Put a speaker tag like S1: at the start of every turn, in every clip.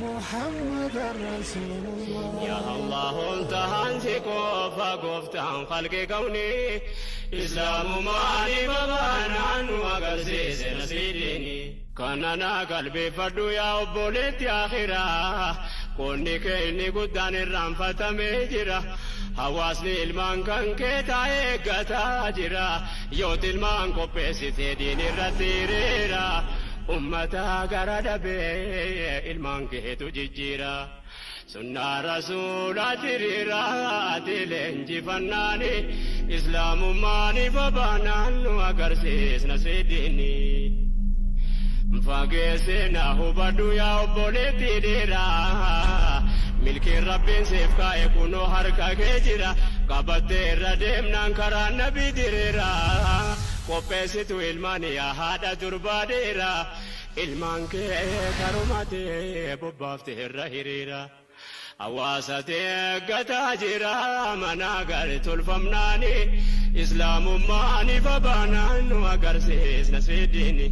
S1: محمد رسول الله.
S2: Yaa Allah ol tahaan si qofa gooftaan khalqi kawni islaamumaani babaanaan nu agarsiise nasiidini. Kana naa qalbeeffadhu yaa obboleetti akhiraa, qonni kee inni guddaan irraanfatamee jira. Hawaasni ilmaan kan kee taa'ee eeggataa jira. Yooti ilmaan qopheessitee diin irratti hiriira. Ummata gara dhabee ilmaan keetu jijjiira. Sunnaa rasuulaati hiriiraati leenjifannaani islaamummaani babaanaan nu agarsiisna sidiini. Fageesse na hubadhu yaa obboleetti dhiiraa. Milkiin rabbiin siif kaa'e kunoo harka kee jira. Qabattee irra deemnaan karaa nabi diriira. Qopheessitu ilmaan yaa haadha durbaa dhiiraa. Ilmaan kee karumatee bobbaafte irra hiriira. Hawaasa eeggataa jira mana gari tolfamnaani islaamummaani babaanaan nu agarsiisna sidiini.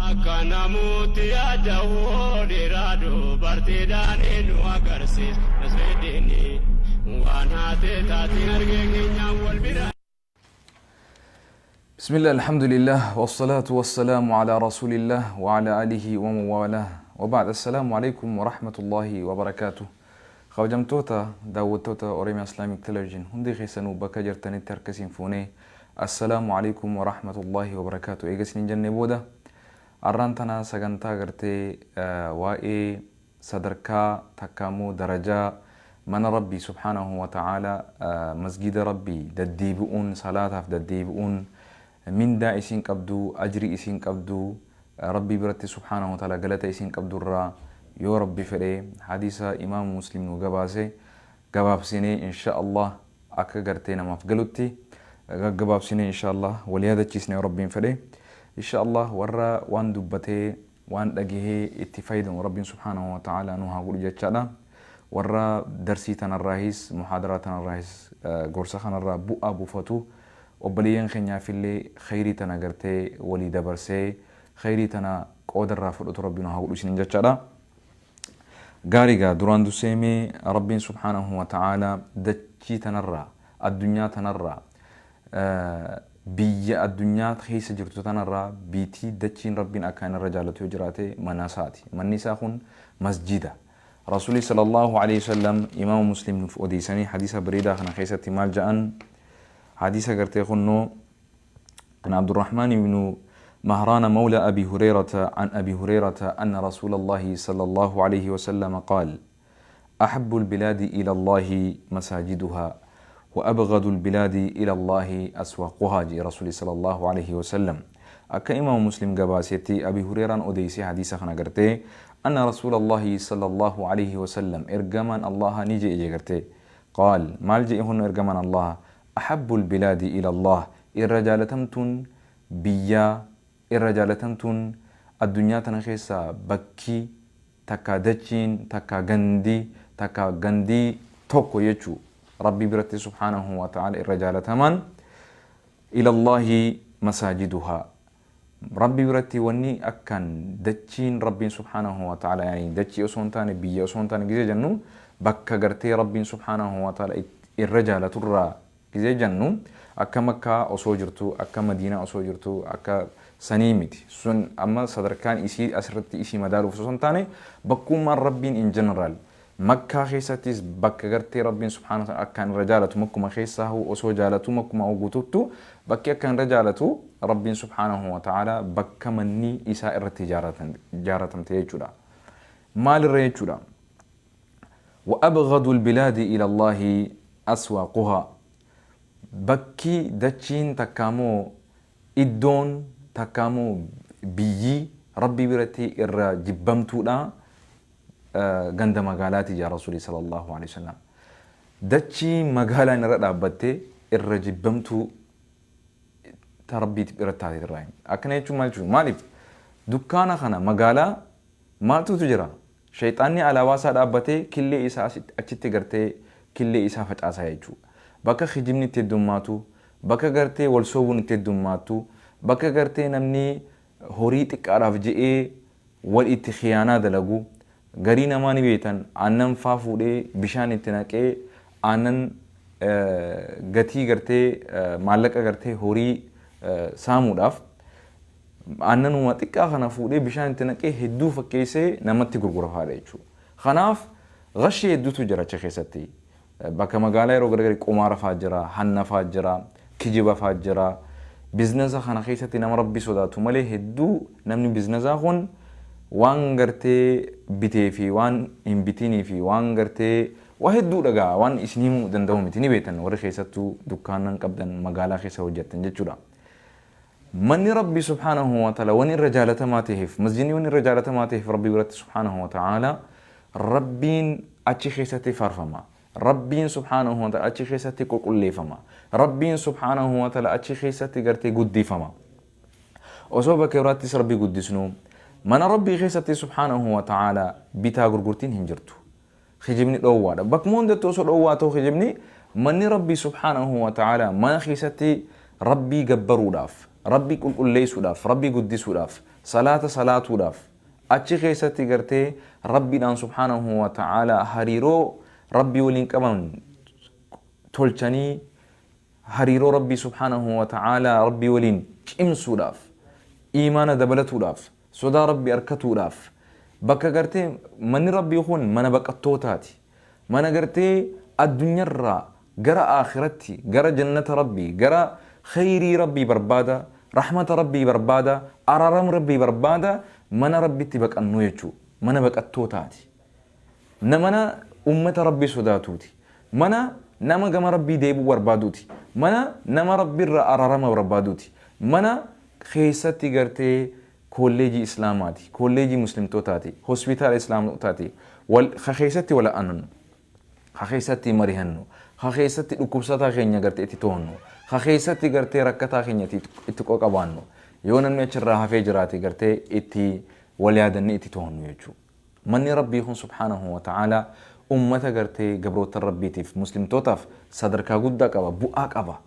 S2: Akka namuutti yaada'uu dhiiraa dubartiidhaan nu agarsiisna sidiini. Waan haatee taatiin argee keenyaan wal bira.
S3: بسم الله، الحمد لله، والصلاة والسلام على رسول الله وعلى آله ومن والاه، وبعد، السلام عليكم ورحمة الله وبركاته. Kabajamtoota daawwattoota Oromiyaa Islamic Television, hundi keessanuu bakka jirtanitti harka isin fuunee السلام عليكم ورحمة الله وبركاته. Eega isin jennee booda, arraan tana sagantaa gartee waa'ee sadarkaa takkaammoo darajaa mana rabbii سبحانه وتعالى, masgida rabbii deddeebi'uun, salaataaf deddeebi'uun mindaa isiin qabdu, ajrii isiin qabdu, rabbii biratti سبحانه وتعالى galata isiin qabdurraa, yoo rabbi fedhe hadiisa imaamu Muslim nu gabaase gabaabsinee إن شاء الله akka gartee namaaf galutti gaggabaabsinee إن شاء الله wal yaadachiisne. Yoo rabbiin fedhe إن شاء الله warra waan dubbatee waan dhagahee itti fayyadamu rabbiin سبحانه وتعالى nu haa godhu jechaadha. Warra darsii tanarraahis, muhaadaraa tanarraahis, gorsa kanarraa bu'aa buufatu, obboleeyyan keenyaafillee khayrii tana gartee walii dabarsee khayrii tana qoodarraa fudhatu rabbiin nu haa godhu isinin jechaadha. Gaarigaa duraan durseemee rabbiin سبحانه وتعالى dachii tanarraa, addunyaa tanarraa, biyya addunyaa keessa jirtu tanarraa biitii dachiin rabbiin akkaan irra jaalatu yoo jiraate mana isaati. Manni isaa kun masjida. Rasuulli صلى الله عليه وسلم imaama Muslim nuuf odeessanii hadiisa bareedaa kana keessatti maal jedhan? Hadiisa gartee kunnoo عن عبد الرحمن بن مهران مولى أبي هريرة عن أبي هريرة أن رسول الله صلى الله عليه وسلم قال: أحب البلاد إلى الله مساجدها وأبغض البلاد إلى الله أسواقها جي رسول صلى الله عليه وسلم. أكا إمام مسلم قباسيتي أبي هريرة أديسي حديث خنا قرتي أن رسول الله صلى الله عليه وسلم إرجمان الله نجي إجي قرتي قال مال جي هن إرجمان الله: أحب البلاد إلى الله, irra jaalatamtuun biyyaa, irra jaalatamtuun addunyaa tana keessa bakki takka, dachiin takka, gandii takka, gandii tokko jechuu rabbii biratti سبحانه وتعالى irra jaalataman إلى الله مساجدها, rabbii biratti wanni akkan dachiin rabbiin سبحانه وتعالى, yani dachii osoo hin taane, biyya osoo hin taane gizee jennu, bakka gartee rabbiin سبحانه وتعالى irra jaalaturraa gizee jennu, akka Makkaa osoo jirtu, akka Madiinaa osoo jirtu, akka sanii miti. Sun amma sadarkaan isii asirratti isii madaaluuf osoo hin taane, bakkummaan rabbiin in general Makkaa keessattis bakka gartee rabbiin سبحانه وتعالى akkaan irra jaalatu makkuma keessaa osoo jaalatu, makkuma guututtu bakki akkaan irra jaalatu rabbiin سبحانه وتعالى bakka manni isaa irratti ijaaratamte jechuudha. Maalirra jechuudha? وأبغض البلاد إلى الله أسواقها, bakki dachiin takkaamoo iddoon takkaamoo biyyi rabbii biratti irra jibbamtuudha ganda magaalaati jaa rasuulii صلى الله عليه وسلم. Dachii magaalaan irra dhaabbattee irra jibbamtuu ta rabbiitiif irra taate irraa. Akkana jechuun maal jechuudha? Maaliif dukkaana kana magaalaa maaltutu jira? Shayxaanni alaabaa isaa dhaabbatee killee isaa achitti gartee killee isaa facaasaa jechuudha. Bakka kijibni itti heddummaatu, bakka gartee wal soobuun itti heddummaatu, bakka gartee namni horii xiqqaadhaaf je'ee wal itti khiyaanaa dalagu, Garii namaa ni beektan, aannan faa fuudhee bishaan itti naqee aannan gatii gartee maallaqa gartee horii saamuudhaaf aannanuma xiqqaa kana fuudhee bishaan itti naqee hedduu fakkeessee namatti gurgura faadha jechuudha. Kanaaf gashii hedduutu jira achi keessatti. Bakka magaalaa yeroo gargari qumaara faa jira, hanna faa jira, kijiba faa jira. Biznasa kana keessatti nama Rabbi sodaatu malee hedduu namni biznasaa kun waan gartee bitee fi waan hin bitinii fi waan gartee waa hedduu dhagaa waan isin himuu danda'u miti ni beektan warri keessattuu dukkaanan qabdan magaalaa keessa hojjettan jechuudha. Manni Rabbi subhaanahu wa ta'ala wani irra jaalatamaa ta'eef, masjidni wani irra jaalatamaa ta'eef Rabbi biratti subhaanahu wa ta'ala Rabbiin achi keessatti faarfama. Rabbiin subhaanahu wa ta'ala achi keessatti qulqulleeffama. Rabbiin subhaanahu wa ta'ala achi keessatti gartee guddifama. Osoo bakka biraattis Rabbi guddisnu, mana Rabbii keessatti subhaanahu wa ta'ala bitaa gurgurtiin hin jirtu. Kijibni dhoowwaadha. Bakkuma hundattuu osoo dhoowwaa ta'u kijibni manni Rabbii subhaanahu wa ta'ala mana keessatti Rabbii gabbaruudhaaf, Rabbii qulqulleessuudhaaf, Rabbii guddisuudhaaf, salaata salaatuudhaaf, achi keessatti gartee Rabbiidhaan subhaanahu wa ta'ala hariiroo Rabbii waliin qaban tolchanii hariiroo Rabbii subhaanahu wa ta'ala Rabbii waliin cimsuudhaaf, iimaana dabalatuudhaaf, Sodaa Rabbii arkatuudhaaf bakka gartee manni Rabbii kun mana baqattootaati. Mana gartee addunyarraa gara aakhiratti, gara jannata Rabbii, gara kheyrii Rabbii barbaada, rahmata Rabbii barbaada, araarama Rabbii barbaada mana Rabbitti baqannu jechuu. Mana baqattootaati. Mana ummata Rabbii sodaatuuti. Mana nama gama Rabbii deebi'uu barbaaduuti. Mana nama Rabbiirraa araarama barbaaduuti. Mana keessatti gartee koolleejii Islaamaati, koolleejii Muslimtootaati, hospitaala Islaamtotaati, wal, ka keessatti wal aanannu, ka keessatti marihannu, ka keessatti dhukkubsataa keenya gartee itti to'annu, ka keessatti gartee rakkataa keenya itti, itti qoqabaannu, yoo namni achirraa hafee jiraate gartee itti wal yaadannee itti to'annu jechuudha. Manni Rabbii kun subhaanahu wa ta'aalaa ummata gartee gabroottan Rabbiitiif, Muslimtootaaf sadarkaa guddaa qaba, bu'aa qaba.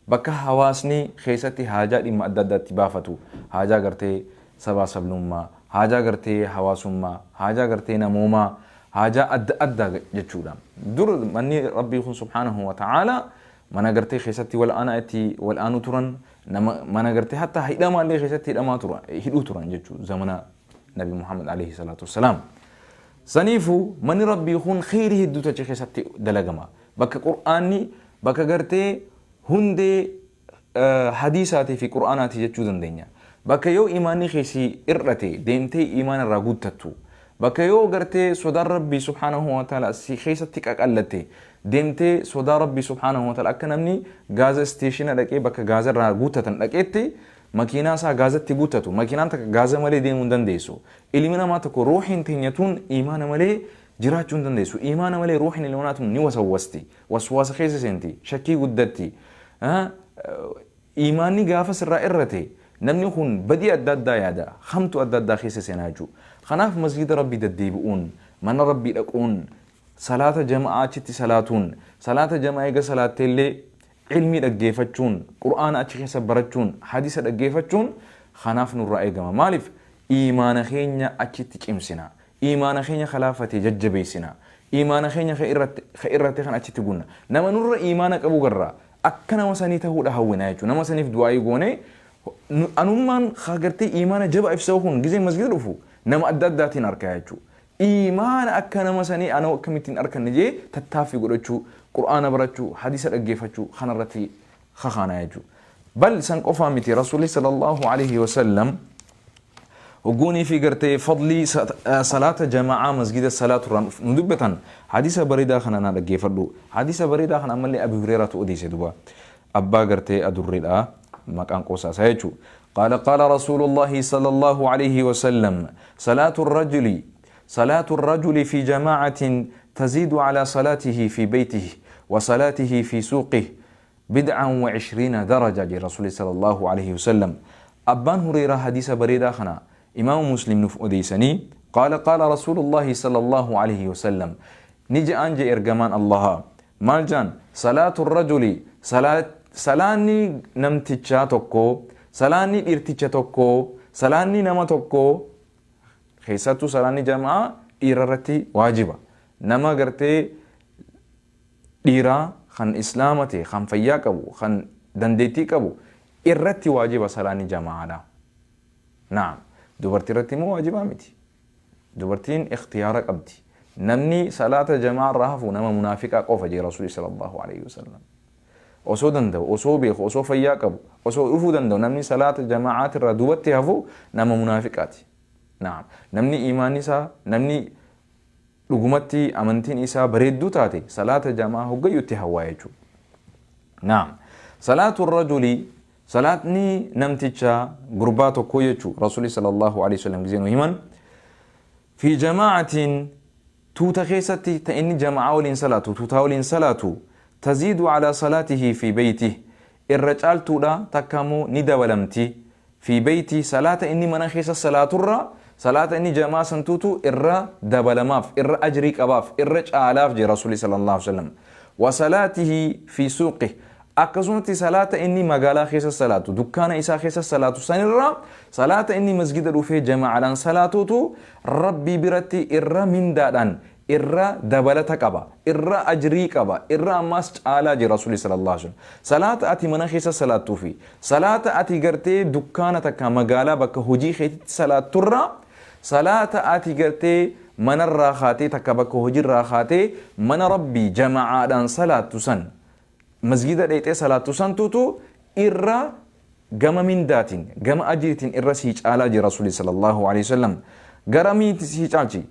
S3: Bakka hawaasni keessatti haajaa dhimma adda addaa itti baafatu, haajaa gartee sabaa sablummaa, haajaa gartee hawaasummaa, haajaa gartee namoomaa, haajaa adda addaa jechuudha. Dur manni Rabbii kun subhaanahu wa ta'aalaa mana gartee keessatti wal aanaa itti wal aanuu turan, nama mana gartee hatta hidhamaallee keessatti hidhamaa turan, hidhuu turan jechuudha zamana Nabi Muhammad alayhi salaatu wassalaam. Saniifuu manni Rabbii kun kheyrii hedduutu achi keessatti dalagama. Bakka Qur'aanni bakka gartee hundee hadiisaatii fi Qur'aanaati jechuu dandeenya. Bakka yoo imaanni kee si hir'ate deemtee imaana irraa guuttattu. Bakka yoo gartee sodaan Rabbii subhaanahu wa ta'ala si keessatti qaqallatte deemtee sodaa Rabbii subhaanahu wa ta'ala akka namni gaaza isteeshina dhaqee bakka gaaza irraa guuttatan dhaqeetti makiinaa isaa gaazatti guuttatu. Makiinaan takka gaaza malee deemuu hin dandeessu. Ilmi namaa tokko ruuhiin teenya tun imaana malee jiraachuu hin dandeessu. Iimaana malee ruuhin ilma namaa tun ni wasawwasti. Waswaasa keessa seenti. Shakkii guddatti. Iimaanni gaafa sirraa irrate namni kun badii adda addaa yaada. Hamtu adda addaa keessa seenaa jechuudha. Kanaaf masgiida Rabbii deddeebi'uun, mana Rabbii dhaquun, salaata jama'aa achitti salaatuun, salaata jama'aa eega salaatteellee ilmii dhaggeeffachuun, Qur'aana achi keessa barachuun, hadiisa dhaggeeffachuun kanaaf nurraa eegama. Maaliif? Iimaana keenya achitti cimsina. Iimaana keenya ka laaffate jajjabeessina. Iimaana keenya ka irratte ka irrate kan achitti gunna. Nama nurra iimaana qabu garra akka nama sanii tahuudha hawwina jechuudha. Nama saniif du'aa'ii goonee anummaan ka gartee iimaana jabaa ibsa'u kun gizee masgida dhufu nama adda addaatiin arkaa jechuudha. Iimaana akka nama sanii anoo akkamittiin arkanne jee tattaaffii godhachuu, Qur'aana barachuu, hadiisa dhaggeeffachuu kanarratti kakaanaa jechuudha. Bal san qofaa miti Rasuulli sallallahu alaihi wasallam hogguunii fi gartee fadlii salaata jama'aa masgida salaatu irraa nu dubbatan hadiisa bareedaa kana naa dhaggeeffadhu. Hadiisa bareedaa kana ammallee Abi Hureeraatu odeesse duba. Abbaa gartee adurreedha maqaan qoosaa isaa jechuudha. Qaala qaala Rasuulullaahi sallallahu alaihi wasallam salaatu rajuli salaatu rajuli fi jamaa'atin taziidu ala salaatihi fi beeytihi wa salaatihi fi suuqihi bid'an wa ishriina daraja jedhe Rasuulli sallallahu aleyhi wasallam. Abbaan Hureyraa hadiisa bareedaa kana Imaamu Muslim nuuf odeeysanii, qaala qaala Rasuulullaahi sallallahu aleyhi wasallam, ni ja'an je'e ergamaan Allahaa. Maal ja'an? Salaatu rajuli, salaanni namtichaa tokkoo, salaanni dhiirticha tokkoo, salaanni nama tokkoo, keessattuu salaanni jama'aa Dhiira irratti waajiba. Nama gartee dhiiraa kan Islaama ta'e, kan fayyaa qabu, kan dandeettii qabu irratti waajiba salaanni jamaa'aadha. Naam. Dubartii irratti immoo waajibaa miti. Dubartiin ikhtiyaara qabdi. Namni salaata jama'aa irraa hafu nama munaafiqaa qofa jee Rasuulli sallallahu alaihi wasallam. Osoo danda'u, osoo beeku, osoo fayyaa qabu, osoo dhufuu danda'u namni salaata jama'aatirraa duubatti hafu nama munaafiqaati. Naam. Namni iimaanni isaa, namni dhugumatti amantiin isaa bareedduu taate salaata jama'aa hoggayyuu itti hawwaa jechuudha. Naam. Salaatu rajuli, salaatni namticha gurbaa tokkoo jechuu Rasuulli sallallahu alaihi wasallam gizee nu himan, fi jamaa'atiin, tuuta keessatti ta inni jama'aa waliin salaatu, tuutaa waliin salaatu, taziidu alaa salaatihi fi beeytih, irra caaltuudha takka immoo ni dabalamti, fi beeytih, salaata inni mana keessa salaaturra salaata inni jama'aa santuutu irra dabalamaaf, irra ajrii qabaaf, irra caalaaf jee Rasuulli sallallahu alaihi wasallam. Wa salaatihi fi suuqih, akkasumatti salaata inni magaalaa keessa salaatu, dukkaana isaa keessa salaatu sanirra salaata inni masgida dhufee jama'aadhaan salaatuutu Rabbii biratti irra mindaadhaan irra dabalata qaba, irra ajrii qaba, irra ammaas caalaa jee Rasuulli sallallahu alaihi wasallam. Salaata ati mana keessa salaattuu fi salaata ati gartee dukkaana takka magaalaa bakka hojii keetitti salaatturra salaata ati gartee manarraa kaatee takka bakka hojiirraa kaatee mana Rabbii jama'aadhaan salaattu san, masgida dheyxee salaattu santuutu irra gama mindaatiin, gama ajriitiin irra sii caalaa jee Rasuulli sallallahu alaihi wasallam. Gara miiti sii caalchi?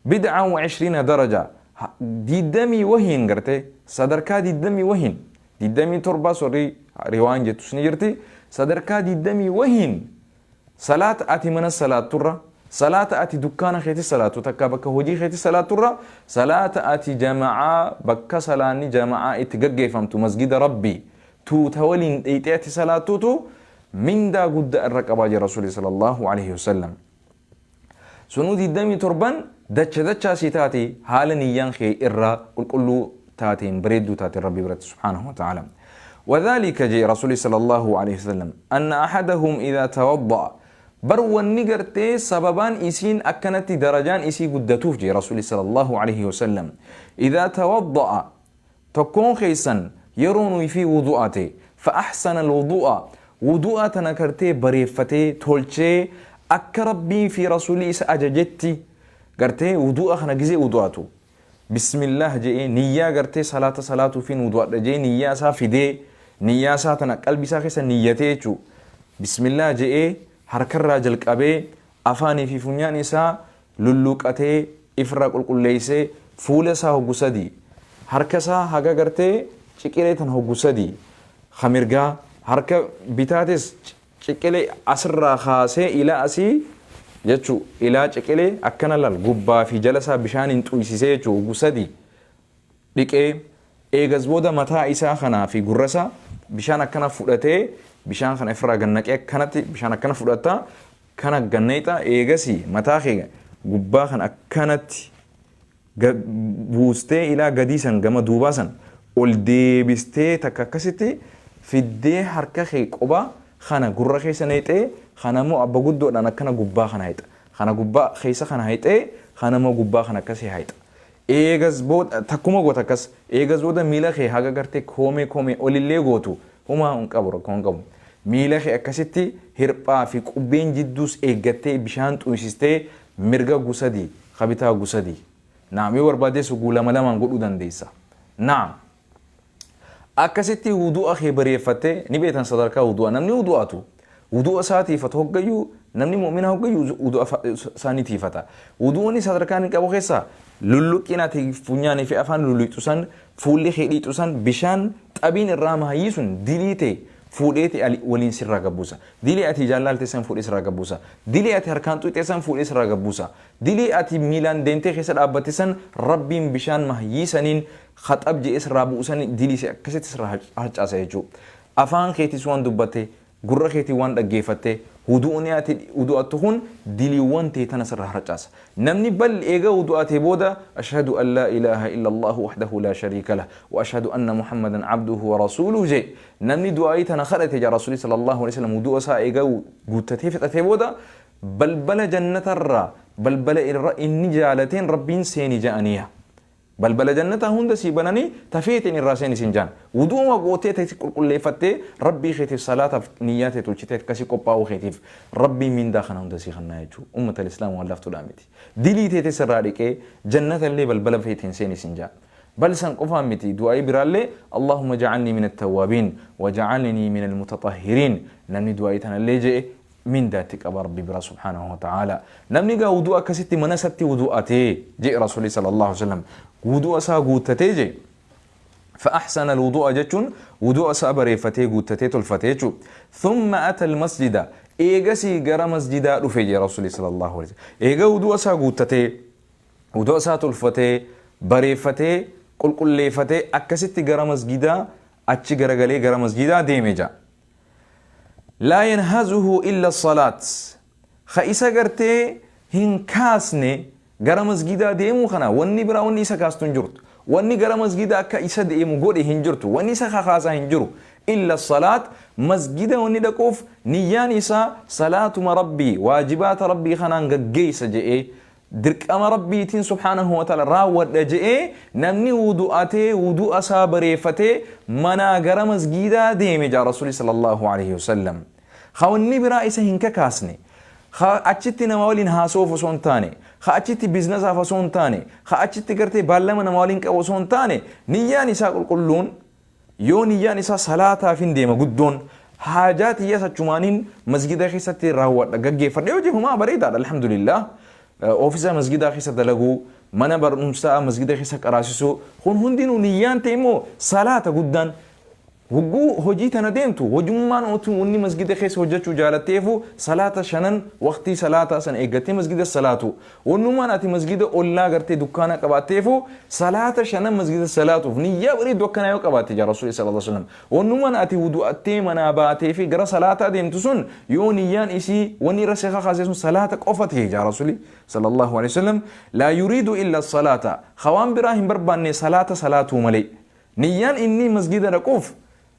S3: Bid'an wa ishriina daraja, diidamii wahiin, garte sadarkaa diidamii wahiin, 27 sorrii riwaan jettus ni jirti, sadarkaa diidamii wahiin salaata ati mana salaatturra, salaata ati dukkaana keetti salaattu takka bakka hojii keetti salaatturra, salaata ati jama'aa bakka salaanni jama'aa itti gaggeeffamtu, masgida Rabbii tuuta waliin dheyxee ati salaattuutu mindaa guddaa irra qabaa jira Rasuulli sallallahu alaihi wasallam. Sunuu 27n dacha dachaa sii taati haala niyyaan kee irra qulqulluu taateen, bareedduu taateen Rabbii biratti subhaanahu wa ta'ala. وذلك جي رسول صلى الله عليه وسلم أن أحدهم إذا توضأ، بر wanni gartee sababaan isiin akkanatti darajaan isii guddatuuf jee Rasuuli sallallahu alaihi wasallam, إذا توضأ, tokkoon keessan yeroo nuyi fi wudu'ate, فأحسن الوضوء, wudu'a tana gartee bareeffatee tolchee akka Rabbii fi Rasuulli isa ajajetti gartee wudu'a kana gizee wudu'atu, bismillaah je'ee niyyaa gartee salaata salaatuufiin wudu'adha je'ee niyyaa isaa fidee, niyyaa isaa tana qalbii isaa keessa niyyatee jechuu, bismillaah je'ee harkarraa jalqabee afaanii fi funyaan isaa lulluuqatee ifirraa qulqulleessee, fuula isaa hoggu sadii, harka isaa haga gartee ciqilee tan hoggu sadii ka mirgaa, harka bitaatis ciqilee asirraa kaasee ilaa asii jechuu, ilaa ciqilee akkana lal gubbaa fi jala isaa bishaaniin xuysisee jechuu, hoggu sadii dhiqee, eegas booda mataa isaa kanaa fi gurra isaa bishaan akkana fudhatee, bishaan kana ifirraa gannaqee, akkanatti bishaan akkana fudhatta, kana ganneexa, eegasii mataa kee gubbaa kan akkanatti buustee ilaa gadii san gama duubaa san ol deebistee takka akkasitti fiddee, harka kee quba kana gurra keessa neexee, kana immoo abba guddoodhaan akkana gubbaa kana hayixa, kana gubbaa keessa kana hayixee, kana immoo gubbaa kana akkasii hayixa. Eegas booda takkuma goota akkas. Eegas booda miila kee haga gartee koomee koomee olillee gootu humaa hin qabu, rakkoo hin qabu. Miila kee akkasitti hirphaa fi qubbeen jidduus eeggattee bishaan xuysistee mirga gusadii kabitaa gusadii. Naam, yoo barbaaddes huguu lama lamaan godhuu dandeessa. Naam. Akkasitti wudu'a kee bareeffattee ni beektan sadarkaa wudu'a. Namni wudu'atu wudu'a isaa tiifatu hoggayyuu, namni mu'mina hoggayyuu wudu'a isaa ni tiifata. Wudu'ni sadarkaa inni qabu keessaa lulluqqiin ati funyaanii fi afaan lulluqxu san, fuulli kee dhiixu san, bishaan xabiin irraa mahayyii sun dilii ta'e fuudheeti waliin sirraa gabbuusa. Dilii ati ijaan laalte san fuudhee sirraa gabbuusa. Dilii ati harkaan xuqxe san fuudhee sirraa gabbuusa. Dilii ati miilaan deemtee keessa dhaabbatte san Rabbiin bishaan mahayyii saniin khaxab je'ee sirraa bu'u san dilii si akkasitti sirraa harcaasa jechuudha. Afaan keetis waan dubbatte, gurra keetiin waan dhaggeeffatte, wudu'ni ati wudu'attu kun diliiwwan tee tana sirraa harcaasa. Namni bal eega wudu'atee booda ashhadu an laa ilaaha illallahu wahdahu laa shariika lah wa ashhadu anna Muhammadan abduhu wa rasuuluhu jee namni du'aa'ii tana kadhate jaa Rasuulli sallallahu alaihi wasallam, wudu'a isaa eega guuttatee fixatee booda balbala jannatarraa Balbala irra inni jaalateen Rabbiin seeni ja'aniya. Balbala jannataa hunda sii bananii tafeeteen irraa seeni siin ja'an. Wudu'uma gootee ta'e qulqulleeffattee Rabbii keetiif salaataaf niyyaa ta'e tolchitee akkasii qophaa'uu keetiif Rabbiin mindaa kana hunda sii kennaa jechuudha. Ummata Islaam waan laaftuudhaa miti. Dilii teete sirraa dhiqee jannata illee balbala feeteen seeni siin ja'a. Bal san qofaan miti, du'aa'ii biraallee Allahumma ja'alnii mina tawwaabiin wa ja'alnii mina almutatahhiriin, namni du'aa'ii tanallee je'e mindaa itti qaba Rabbi bira subhaanahu wa ta'aala. Namni gaa wudu'a akkasitti mana isatti wudu'atee je'e Rasuulli sallallahu alaihi wasallam, wudu'a isaa guuttatee je'e, فأحسن الوضوء jechuun wudu'a isaa bareeffatee guuttatee tolfatee jechuudha. ثم أتى المسجد, eegasii gara masjidaa dhufe jee Rasuulli sallallahu alaihi wasallam. Eega wudu'a isaa guuttatee, wudu'a isaa tolfatee, bareeffatee, qulqulleeffatee, akkasitti gara masjidaa achi garagalee gara masjidaa deeme jaa. لا ينهزه إلا الصلاة, ka isa gartee hin kaasne gara masgidaa deemuu kana wanni biraa wanni isa kaastu hin jirtu, wanni gara masgidaa akka isa deemu godhe hin jirtu, wanni isa kakaasaa hin jiru. إلا الصلاة, masgida wanni dhaquuf niyyaan isaa salaatuma Rabbii, waajibaata Rabbii kanaan gaggeessa je'ee, dirqama Rabbiitiin subhaanahu wa ta'ala raawwadha je'ee, namni wudu'atee wudu'a isaa bareeffatee manaa gara masgidaa deeme jaa Rasuuli sallallahu alaihi wasallam, ka wanni biraa isa hin kakaasne, ka achitti nama waliin haasa'uuf osoo hin taane, ka achitti biiznasaaf osoo hin taane, ka achitti gartee baallama nama waliin qabu osoo hin taane, niyyaan isaa qulqulluun, yoo niyyaan isaa salaataaf hin deema, guddoon haajaa tiyya sachumaaniin masgida keessatti raawwadha, gaggeeffadha yoo jehumaa bareedaadha, alhamdulillah. Oofisa masgidaa keessa dalaguu, mana barumsaa masgida keessa qaraasisuu, kun hundinuu niyyaan ta'e immoo salaata guddaan. Hogguu hojii tana deemtu, hojummaan otuu wanni masgida keessa hojjechuu jaalatteefu salaata shanan waqtii salaataa sana eeggattee masgida salaatu. Wannumaan ati masgida ollaa gartee dukkaana qabaatteefu salaata shanan masgida salaatuuf niyyaa bareeddu akkanaa yoo qabaatte jaa Rasuulli sallallahu alaihi wasallam. Wannumaan ati wudu'attee manaa baatee fi gara salaataa deemtu sun yoo niyyaan isii wanni irra si kakaase sun salaata qofa ta'e jaa Rasuulli sallallahu alaihi wasallam. لا يريد إلا الصلاة, hawaan biraa hin barbaanne salaata salaatuu malee. Niyyaan inni masgida dhaquuf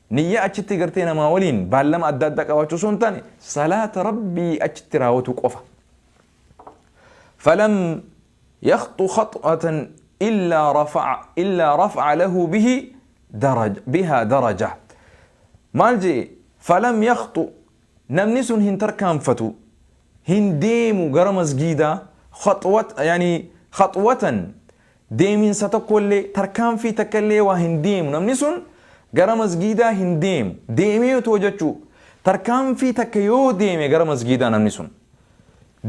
S3: niyyaa achitti gartee namaa waliin baallama adda addaa qabaachuu osoo hin taane, salaata Rabbii achitti raawwatu qofa. فلم يخط خطوة إلا رفع له به درج بها درجة. Maal jee? فلم يخط, namni sun hin tarkaanfatu, hin deemu gara masgiidaa, خطوة يعني خطوة, deeminsa tokkollee, tarkaanfii takkallee waa hin deemu. Namni sun gara masgiidaa hin deemu, deemee otoo jechuu tarkaanfii takka yoo deeme gara masgiidaa, namni sun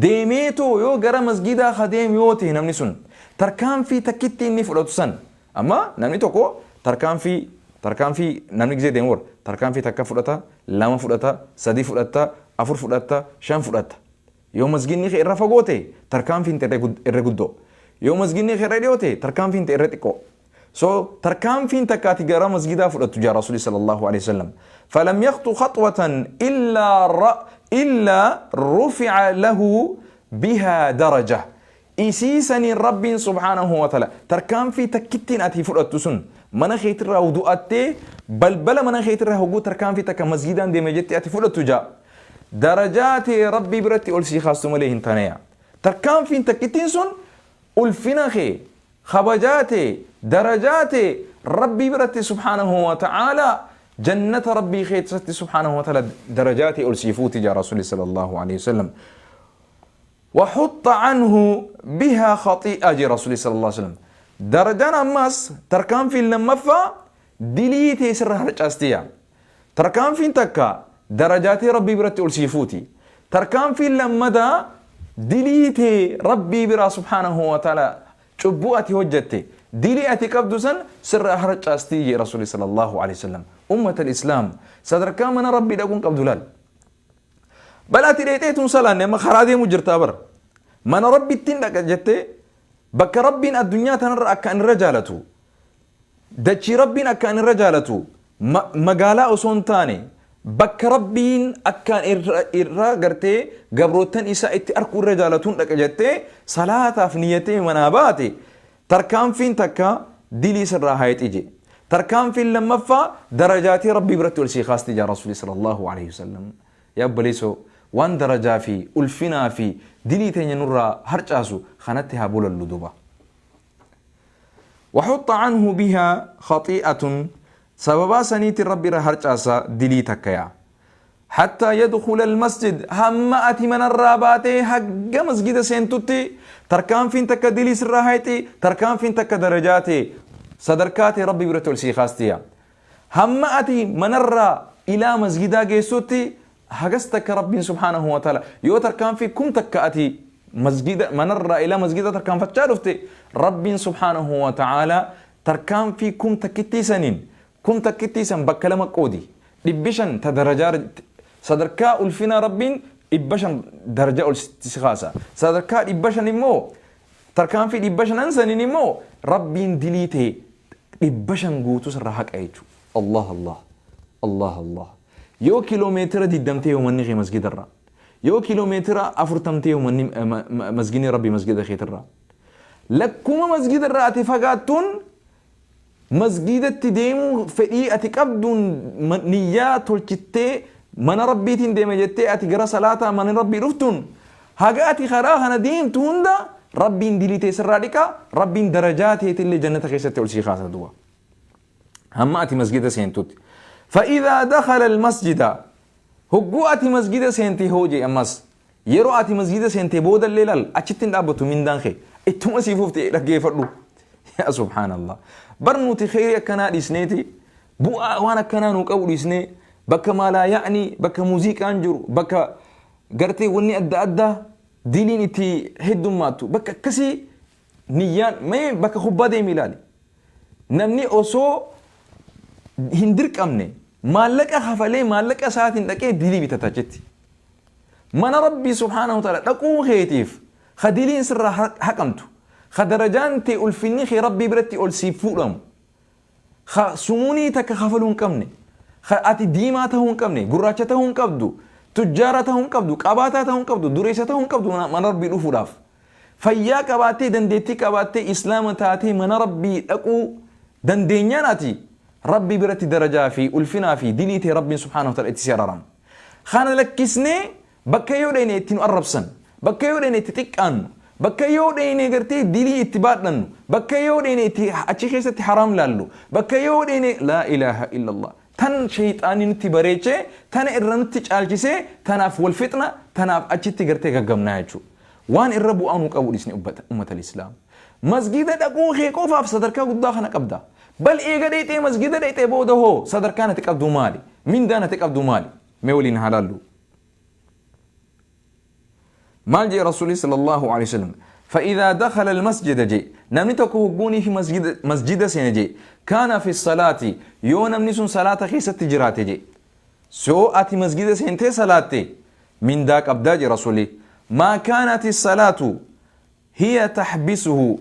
S3: deemeetoo yoo gara masgiidaa ka deemu yoo ta'e, namni sun tarkaanfii takkitti inni fudhatu san, amma namni tokko tarkaanfii namni gisee deemu warra tarkaanfii takka fudhata, lama fudhata, sadi fudhata, afur fudhata, shan fudhata. Yoo masgiidni kee irra fagoo ta'e tarkaanfiin ta'e irra guddoo, yoo masgiidni kee irra dhiyoo ta'e tarkaanfiin ta'e irra xiqqoo. So tarkaanfiin takka ati gara masgidaa fudhattu jaa Rasuuli sallallahu alaihi wasallam, فلم يخط خطوة إلا رفع له بها درجة. Isiisaniin Rabbiin subhaanahu wa ta'ala tarkaanfii takkittiin ati fudhattu sun, mana keetirraa wudu'attee balbala mana keetirraa hogguu tarkaanfii takka masgidaan deeme jettee ati fudhattu jaa, darajaa ta'e Rabbii biratti ol sii kaastu malee hin taaneya. Tarkaanfiin takkittiin sun ulfina kee, kabajaa ta'e, darajaa ta'e Rabbii biratti subhaanahu wa ta'ala, jannata Rabbii keessatti subhaanahu wa ta'ala darajaa ta'e ol sii fuuti jaa Rasuuli sallallahu alaihi wasallam. وحط عنه بها خطيئة jee Rasuuli sallallahu alaihi wasallam. Darajaan ammas tarkaanfiin lammaffaa dilii ta'e sirra harcaastiya. Tarkaanfiin takka darajaatee Rabbii biratti ol sii fuuti. Tarkaanfiin lammadaa dilii ta'e Rabbii biraa subhaanahu wa ta'ala cubbuu ati hojjette, dilii ati qabdu san sirra harcaastii jee Rasuuli sallallahu alaihi wasallam. Ummata Islaam, sadarkaa mana Rabbii dhaquun qabdu laal. Bal ati dheexeetuun salaanne, amma karaa deemu jirtaa bara. Mana Rabbittiin dhaqa jettee, bakka Rabbiin addunyaa tanarra akka inni irra jaalatu, dachii Rabbiin akka inni irra jaalatu, magaalaa osoo hin taane, bakka Rabbiin akka irra gartee gabroottan isaa itti arkuu irra jaalatuun dhaqa jettee salaataaf niyyatee manaa baate, tarkaanfiin takka dilii sirraa haayixi je. Tarkaanfiin lammaffaa darajaatii Rabbii biratti ol sii kaasti jaa Rasuuli sallallahu alaihi wasallam. Yaa obboleessoo, Waan darajaa fi ulfinaa fi dilii teenya nurraa harcaasu kanatti haa bolallu duba. Waxuxxa canhu bihaa khaxii'atun sababaa saniitiin Rabbi irra harcaasa dilii takka yaa. Hattaa yadkhula almasjid hamma ati manarraa baatee hagga masgida seentutti tarkaanfiin takka dilii sirraa hayxi, tarkaanfiin takka darajaa tee sadarkaa tee Rabbi biratti ol sii kaasti yaa. Hamma ati manarraa ilaa masgidaa geessutti hagas takka Rabbiin subhaanahu wa ta'ala yoo tarkaanfii kum takka ati masgida manarraa ilaa masgida tarkaanfachaa dhufte, Rabbiin subhaanahu wa ta'ala tarkaanfii kum takkittii saniin, kum takkittii san bakka lama qoodi, 500 ta darajaa sadarkaa ulfinaa Rabbiin 500 darajaa ol si kaasa. Sadarkaa 500 immoo, tarkaanfii 500 saniin immoo Rabbiin dilii tee 500 guutuu sirraa haqa jechuudha. Allah Allah. Allah Allah. Yoo kiiloomeetira 20 ta'e manni kee masgidarraa. Yoo kiiloomeetira 40 ta'e manni masgidni Rabbii masgida keetirraa. Lakkuma masgidarraa ati fagaattuun masgidatti deemuu fedhii ati qabduun niyyaa tolchittee mana Rabbiitiin deema jettee ati gara salaataa mana Rabbii dhuftuun, haga ati karaa kana deemtu hunda Rabbiin dilii tee sirraa dhiqa, Rabbiin darajaa teetillee jannata keessatti ol sii kaasa duuba. Hamma ati masgida seentutti. Fa'idhaa dakhala almasjida hogguu ati masgida seente hoo jee ammas yeroo ati masgida seente boodallee laal achitti hin dhaabbatu, mindaan kee ittuma sii fufte, dhaggeeffadhu. Yaa subhaanallah. Bar nuti kheyrii akkanaa dhiisneeti, bu'aa waan akkanaa nuu qabu dhiisnee, bakka maalaa yaa'ni, bakka muuziqaan jiru, bakka gartee wanni adda addaa diliin itti heddummaattu, bakka akkasii niyyaan mee bakka kubbaa deemi ilaali. Namni osoo hin dirqamne maallaqa kafalee maallaqa isaatiin dhaqee dilii bitata achitti. Mana Rabbii subhaanahu wa ta'ala dhaquu keetiif ka diliin sirraa haqamtu, ka darajaan tee ulfinni kee Rabbii biratti ol siif fuudhamu, ka sumunii takka kafaluu hin qabne, ka ati diimaa tahuu hin qabne, gurraacha tahuu hin qabdu, tujjaara tahuu hin qabdu, qabaataa tahuu hin qabdu, dureessa tahuu hin qabdu mana Rabbii dhufuudhaaf. Fayyaa qabaattee, dandeettii qabaattee, Islaama taatee mana Rabbii dhaquu dandeenyaan ati Rabbii biratti darajaa fi ulfinaa fi dilii tee Rabbiin subhaanahu wa ta'ala itti si araarama. Kana lakkisnee bakka yoo dhayne itti nu arrabsan, bakka yoo dhayne itti xiqqaannu, bakka yoo dhayne gartee dilii itti baadhannu, bakka yoo dhayne itti achi keessatti haraam laallu, bakka yoo dhayne laa ilaaha illallah. Tan sheyxaanni nutti bareechee, tana irra nutti caalchisee, tanaaf wal fixna, tanaaf achitti gartee gaggabnaa jechuudha. Waan irra bu'aa nu qabu dhiisne ummata islaam. Masgida dhaquu kee qofaaf sadarkaa guddaa kana qabda. Bal eega dhayxee masgida dhayxee booda hoo sadarkaan ati qabdu maali? Mindaan ati qabdu maali? Mee waliin haa laallu. Maal jee Rasuulli sallallahu alaihi wasallam? فإذا دخل المسجد جي namni tokko hogguunii fi masjida seene jee كان في الصلاة yoo namni sun salaata keessatti jiraate jee, soo ati masjida seentee salaatte mindaa qabdaa jee Rasuulli. ما كانت الصلاة هي تحبسه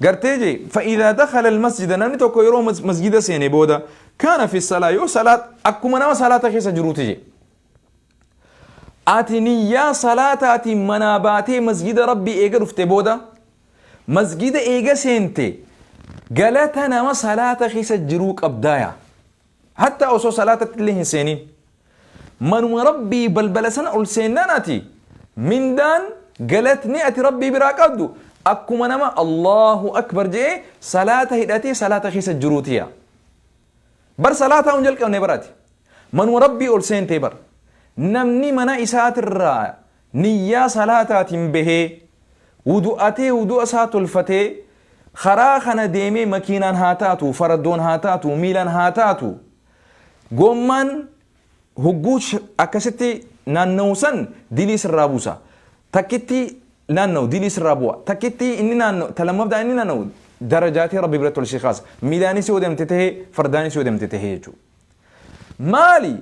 S3: gartee jee فإذا دخل المسجد namni tokko yeroo masjida seene booda كان في الصلاة yoo salaat akkuma nama salaata keessa jiruuti jee. Ati niyyaa salaataatiin manaa baatee masjida Rabbii eega dhufte booda, masjida eega seente, galata nama salaata keessa jiruu qabdaaya. Hatta osoo salaatatti illee hin seenin. Manuma Rabbii balbala sana ol seennaan ati mindaan galatni ati Rabbii biraa qabdu akkuma nama Allahu Akbar jedhee salaata hidhatee salaata keessa jiruutiya. Bar salaataa hin jalqabne barati. Manuma Rabbii ol seentee bar. Namni mana isaatirraa niyyaa salaataatiin bahee wudu'atee wudu'a isaa tolfatee karaa kana deemee, makiinaan haa taatu, fardoon haa taatu, miilaan haa taatu, gommaan hogguu akkasitti naanna'u san dilii sirraa buusa. Takkitti naanna'u dilii sirraa bu'a. Takkitti inni naanna'u, ta lammaffaa inni naanna'u darajaatee Rabbi biratti ol si kaasa. Miilaanis yoo deemte tahee, fardaanis yoo deemte tahee jechuudha. Maali?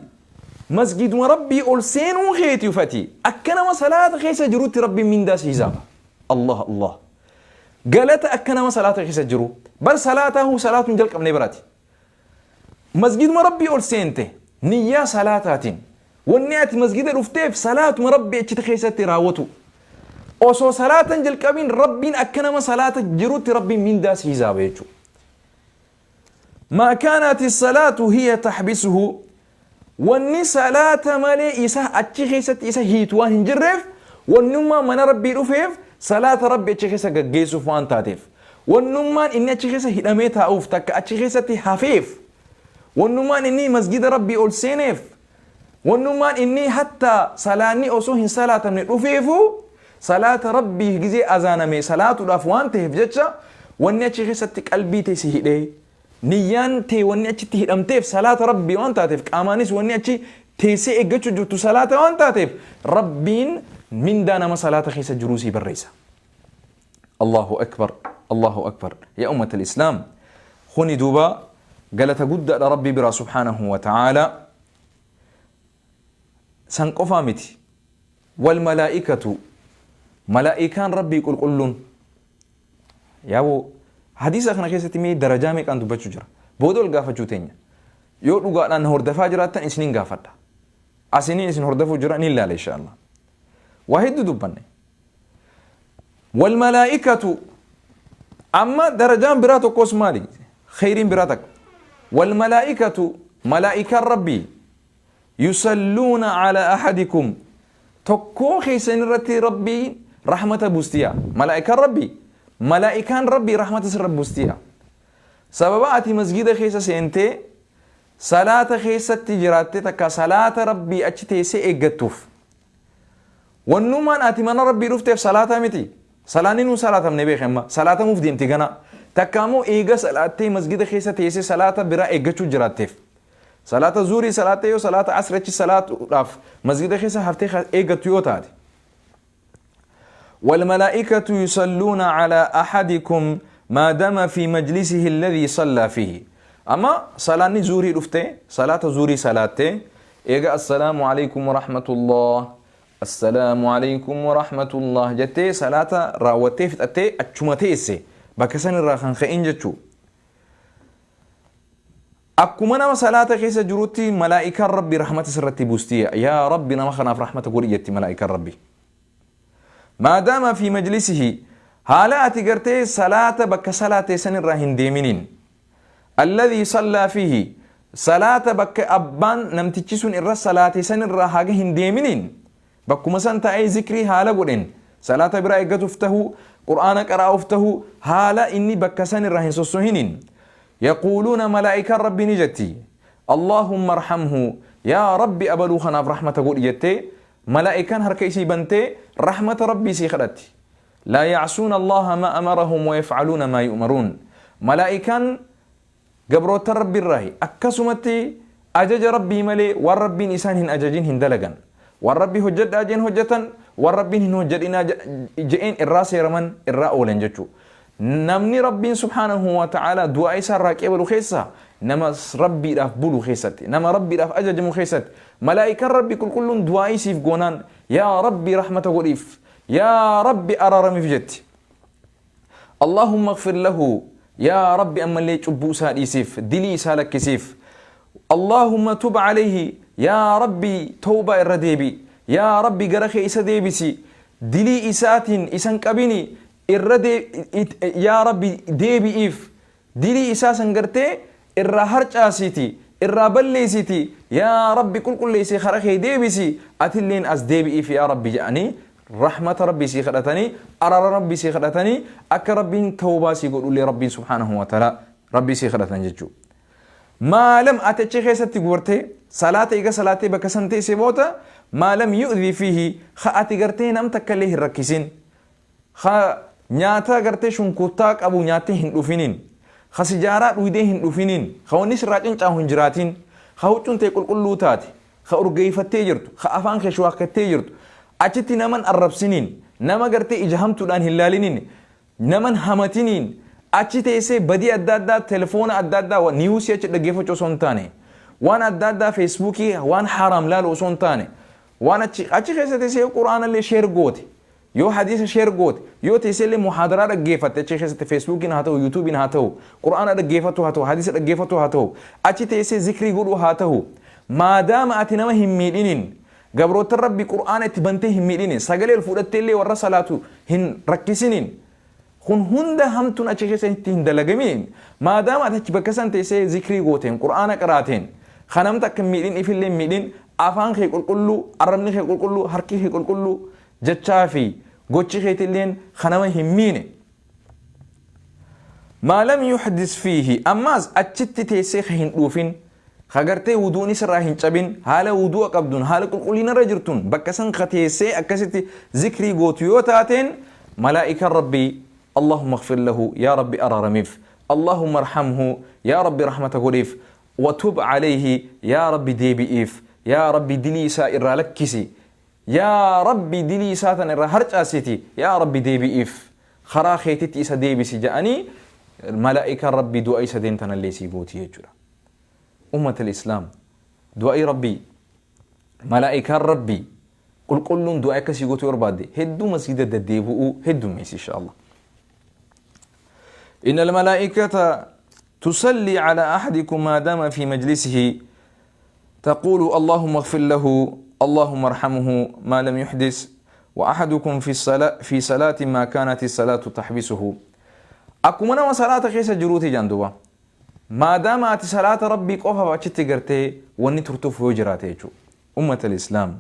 S3: Masgiduma Rabbii ol seenuu keeti ufati akka nama salaata keessa jirutti Rabbiin mindaa si hisaaba. Allah Allah. Galata akka nama salaata keessa jiru. Bar salaataa huu salaatu hin jalqabne biraati. Masgiduma Rabbii ol seente niyyaa salaataatiin, wanni ati masgida dhufteef salaatuma Rabbii achitti keessatti raawwatu. Osoo salaata hin jalqabin Rabbiin akka nama salaata jirutti Rabbiin mindaa si hisaaba jechuudha. ما كانت الصلاة هي تحبسه. Wanni salaata malee isa achi keessatti isa hiitu waan hin jirreef, wannummaan mana Rabbii dhufeef salaata Rabbi achi keessa gaggeessuuf waan taateef, wannummaan inni achi keessa hidhamee taa'uuf takka achi keessatti hafeef, wannummaan inni masgida Rabbii ol seeneef, wannummaan inni hattaa salaanni osoo hin salaatamne dhufeefuu salaata Rabbii gizee azaaname salaatuudhaaf waan ta'eef jecha, wanni achi keessatti qalbii tee si hidhee, Niyyaan tee wanni achitti hidhamteef salaata Rabbii waan taateef, qaamaanis wanni achi teessee eeggachuu jirtu salaata waan taateef, Rabbiin mindaa nama salaata keessa jiruu sii barreessa. Allahu akbar, Allahu akbar. Yaa ummata islaam, kuni duuba galata guddaadha Rabbii biraa subhaanahu wa ta'aalaa. San qofaa miti. Wal malaa'ikatu, malaa'ikaan Rabbii qulqulluun. Yaaboo hadiisa kana keessatti mee darajaa meeqaan dubbachuu jira? Booda ol gaafachuu teenya. Yoo dhugaadhaan na hordafaa jiraattan isinin gaafadha. Asiniin isin hordafuu jira ni ilaala insha Allah. Waa hedduu dubbanne. Wal malaa'ikatu, amma darajaan biraa tokkos maali? Kheyriin biraa takka. Wal malaa'ikatu, malaa'ikaan Rabbii, yusalluuna ala ahadikum, tokkoo keessan irratti Rabbii rahmata buustiya. Malaa'ikaan Rabbii, malaa'ikaan Rabbii rahmata sirra buustiya. Sababa ati masgida keessa seentee salaata keessatti jiraattee takka salaata Rabbii achi teessee eeggattuuf. Wannumaan ati mana Rabbii dhufteef salaataa miti. Salaanni nuun salaatamne beeki amma. Salaatamuuf deemti ganaa. Takka ammoo eega salaattee masgida keessa teessee salaata biraa eeggachuu jiraatteef. Salaata zuurii salaattee yoo salaata asri achi salaatuudhaaf masgida keessa haftee eeggattu yoo taate. والملائكة يصلون على أحدكم ما دام في مجلسه الذي صلى فيه. أما صلاة زوري رفته، صلاة زوري صلاة، إيجا السلام عليكم ورحمة الله، السلام عليكم ورحمة الله جتي صلاة راوتي فتأتي أتشمتيسي بكسن الراخن خئين جتشو. Akkuma nama salaata keessa jirutti malaa'ikaan Rabbii rahmata sirratti buusti. Yaa Rabbi, nama kanaaf rahmata godhi jetti malaa'ikaan Rabbii. Maadaama fi majlisihi, haala ati gartee salaata bakka salaate san irraa hin deeminiin. Alladhii sallaa fiihi, salaata bakka abbaan namtichi sun irra salaate san irraa haga hin deeminiin, bakkuma san taa'ee zikrii haala godheen, salaata biraa eeggatuuf tahuu, qur'aana qara'uuf tahuu, haala inni bakka san irraa hin sossohiniin. Yaquuluuna, malaa'ikaan Rabbii ni jetti, Allaahumma arhamhu, yaa Rabbi abaluu kanaaf rahmata godhi jettee malaa'ikaan harka isii bantee rahmata Rabbii isii kadhatti. Laa ya'suuna Allaaha maa amarahum wa yaf'aluuna maa yu'maruun. Malaa'ikaan gabroottan Rabbii irraahi. Akkasumatti ajaja Rabbii malee waan Rabbiin isaan hin ajajin hin dalagan. Waan Rabbi hojjadhaa jeen hojjatan, waan Rabbiin hin hojjadhinaa je'een irraa seeraman, irraa oolan jechuu. Namni Rabbiin subhaanahu wa ta'aalaa du'aa isaa irraa qeebalu keessaa nama Rabbiidhaaf bulu keessatti, nama Rabbiidhaaf ajajamu keessatti, malaa'ikaan Rabbii qulqulluun du'aa'ii siif goonaan, yaa Rabbi rahmata godhiif, yaa Rabbi araaramiif jetti. Allahumma ighfir lahu, yaa Rabbi ammallee cubbuu isaa dhiisiif, dilii isaa lakkisiif. Allahumma tub alayhi, yaa Rabbi tawbaa irra deebi. Yaa Rabbi gara kee isa deebisi. Dilii isaatiin isan qabini irra, yaa Rabbi deebi'iif, dilii isaa san gartee irraa harcaasiiti, irraa balleessiti, yaa Rabbi qulqulleessi, kara kee deebisi, atilleen as deebi'iif yaa Rabbi jedhanii rahmata Rabbii sii kadhatanii, araara Rabbii sii kadhatanii, akka Rabbiin tawbaa sii godhullee Rabbiin subhaanahu wa ta'ala Rabbii sii kadhatan jechuudha. Maalam ati achi keessatti gubartee salaata eega salaattee bakka san teessee booda, maalam yu'dii fiihi, ka ati gartee nam takka illee hin rakkisin, ka nyaata gartee shunkurtaa qabu nyaattee hin dhufiniin, ka sijaaraa dhuydee hin dhufiniin, ka wanni sirraa cincaahu hin jiraatiin, ka huccuun tee qulqulluu taate, ka urgeeyfattee jirtu, ka afaan kee shuwaakkattee jirtu, achitti naman arrabsiniin, nama gartee ija hamtuudhaan hin laaliniin, naman hamatiniin, achi teessee badii adda addaa, telefoona adda addaa, newsii achi dhaggeeffachuu osoo hin taane, waan adda addaa, feesbuukii waan haraam laalu osoo hin taane, waan achi keessa teessee quraana illee share goote, yoo hadiisa share goote, yoo teessee illee muhaadaraa dhaggeeffatte achi keessatti, feesbuukiin haa ta'u, yuutuubiin haa ta'u, quraana dhaggeeffatu haa ta'u, hadiisa dhaggeeffatu haa ta'u, achi teessee zikrii godhuu haa ta'u, maadaama ati nama hin miidhiniin, gabroota Rabbi qur'aana itti bantee hin miidhiniin, sagalee ol fudhattee illee warra salaatu hin rakkisiniin, kun hunda hamtuun achi keessa itti hin dalagaminiin, maadaama ati achi bakka san teessee zikrii gooteen, qur'aana qaraateen, Ka nam takka hin miidhin ifillee hin miidhin, afaan kee qulqulluu, arrabni kee qulqulluu, harki kee qulqulluu, jechaa fi gochi keetilleen ka nama hin miine. Maa lam yuhdis fiihi, ammaas achitti teessee ka hin dhuufin, ka gartee wuduu'ni sirraa hin cabin, haala wuduu'a qabduun, haala qulqullinarra jirtuun bakka san ka teessee akkasitti zikrii gootu yoo taateen, malaa'ikaan Rabbii Allahumma ighfir lahu, yaa Rabbi araaramiif, Allahumma arhamhu, yaa Rabbi rahmata godhiif, wa tub alayhi, yaa Rabbi deebi'iif, yaa Rabbi dilii isaa irraa lakkisi, yaa Rabbi dilii isaa tana irraa harcaasiti, yaa Rabbi deebi'iif, karaa keetitti isa deebisi ja'anii malaa'ikaan Rabbii du'aa'ii sadeen tanallee sii gooti jechuudha. Ummatal Islaam, du'aa'ii Rabbii, malaa'ikaan Rabbii qulqulluun du'aa'ii akka sii gootu yoo barbaadde hedduu masgiida deddeebi'uu heddummeessi insha Allah. إن الملائكة تصلي على أحدكم ما دام في مجلسه تقول اللهم اغفر له اللهم ارحمه ما لم يحدث وأحدكم في الصلاة في صلاة ما كانت الصلاة تحبسه. Akkuma nama salaata keessa jiruuti jedhan duuba. Maadaama ati salaata Rabbii qofaaf achitti gartee wanni turtuuf yoo jiraate jechuudha. Ummatal Islaam.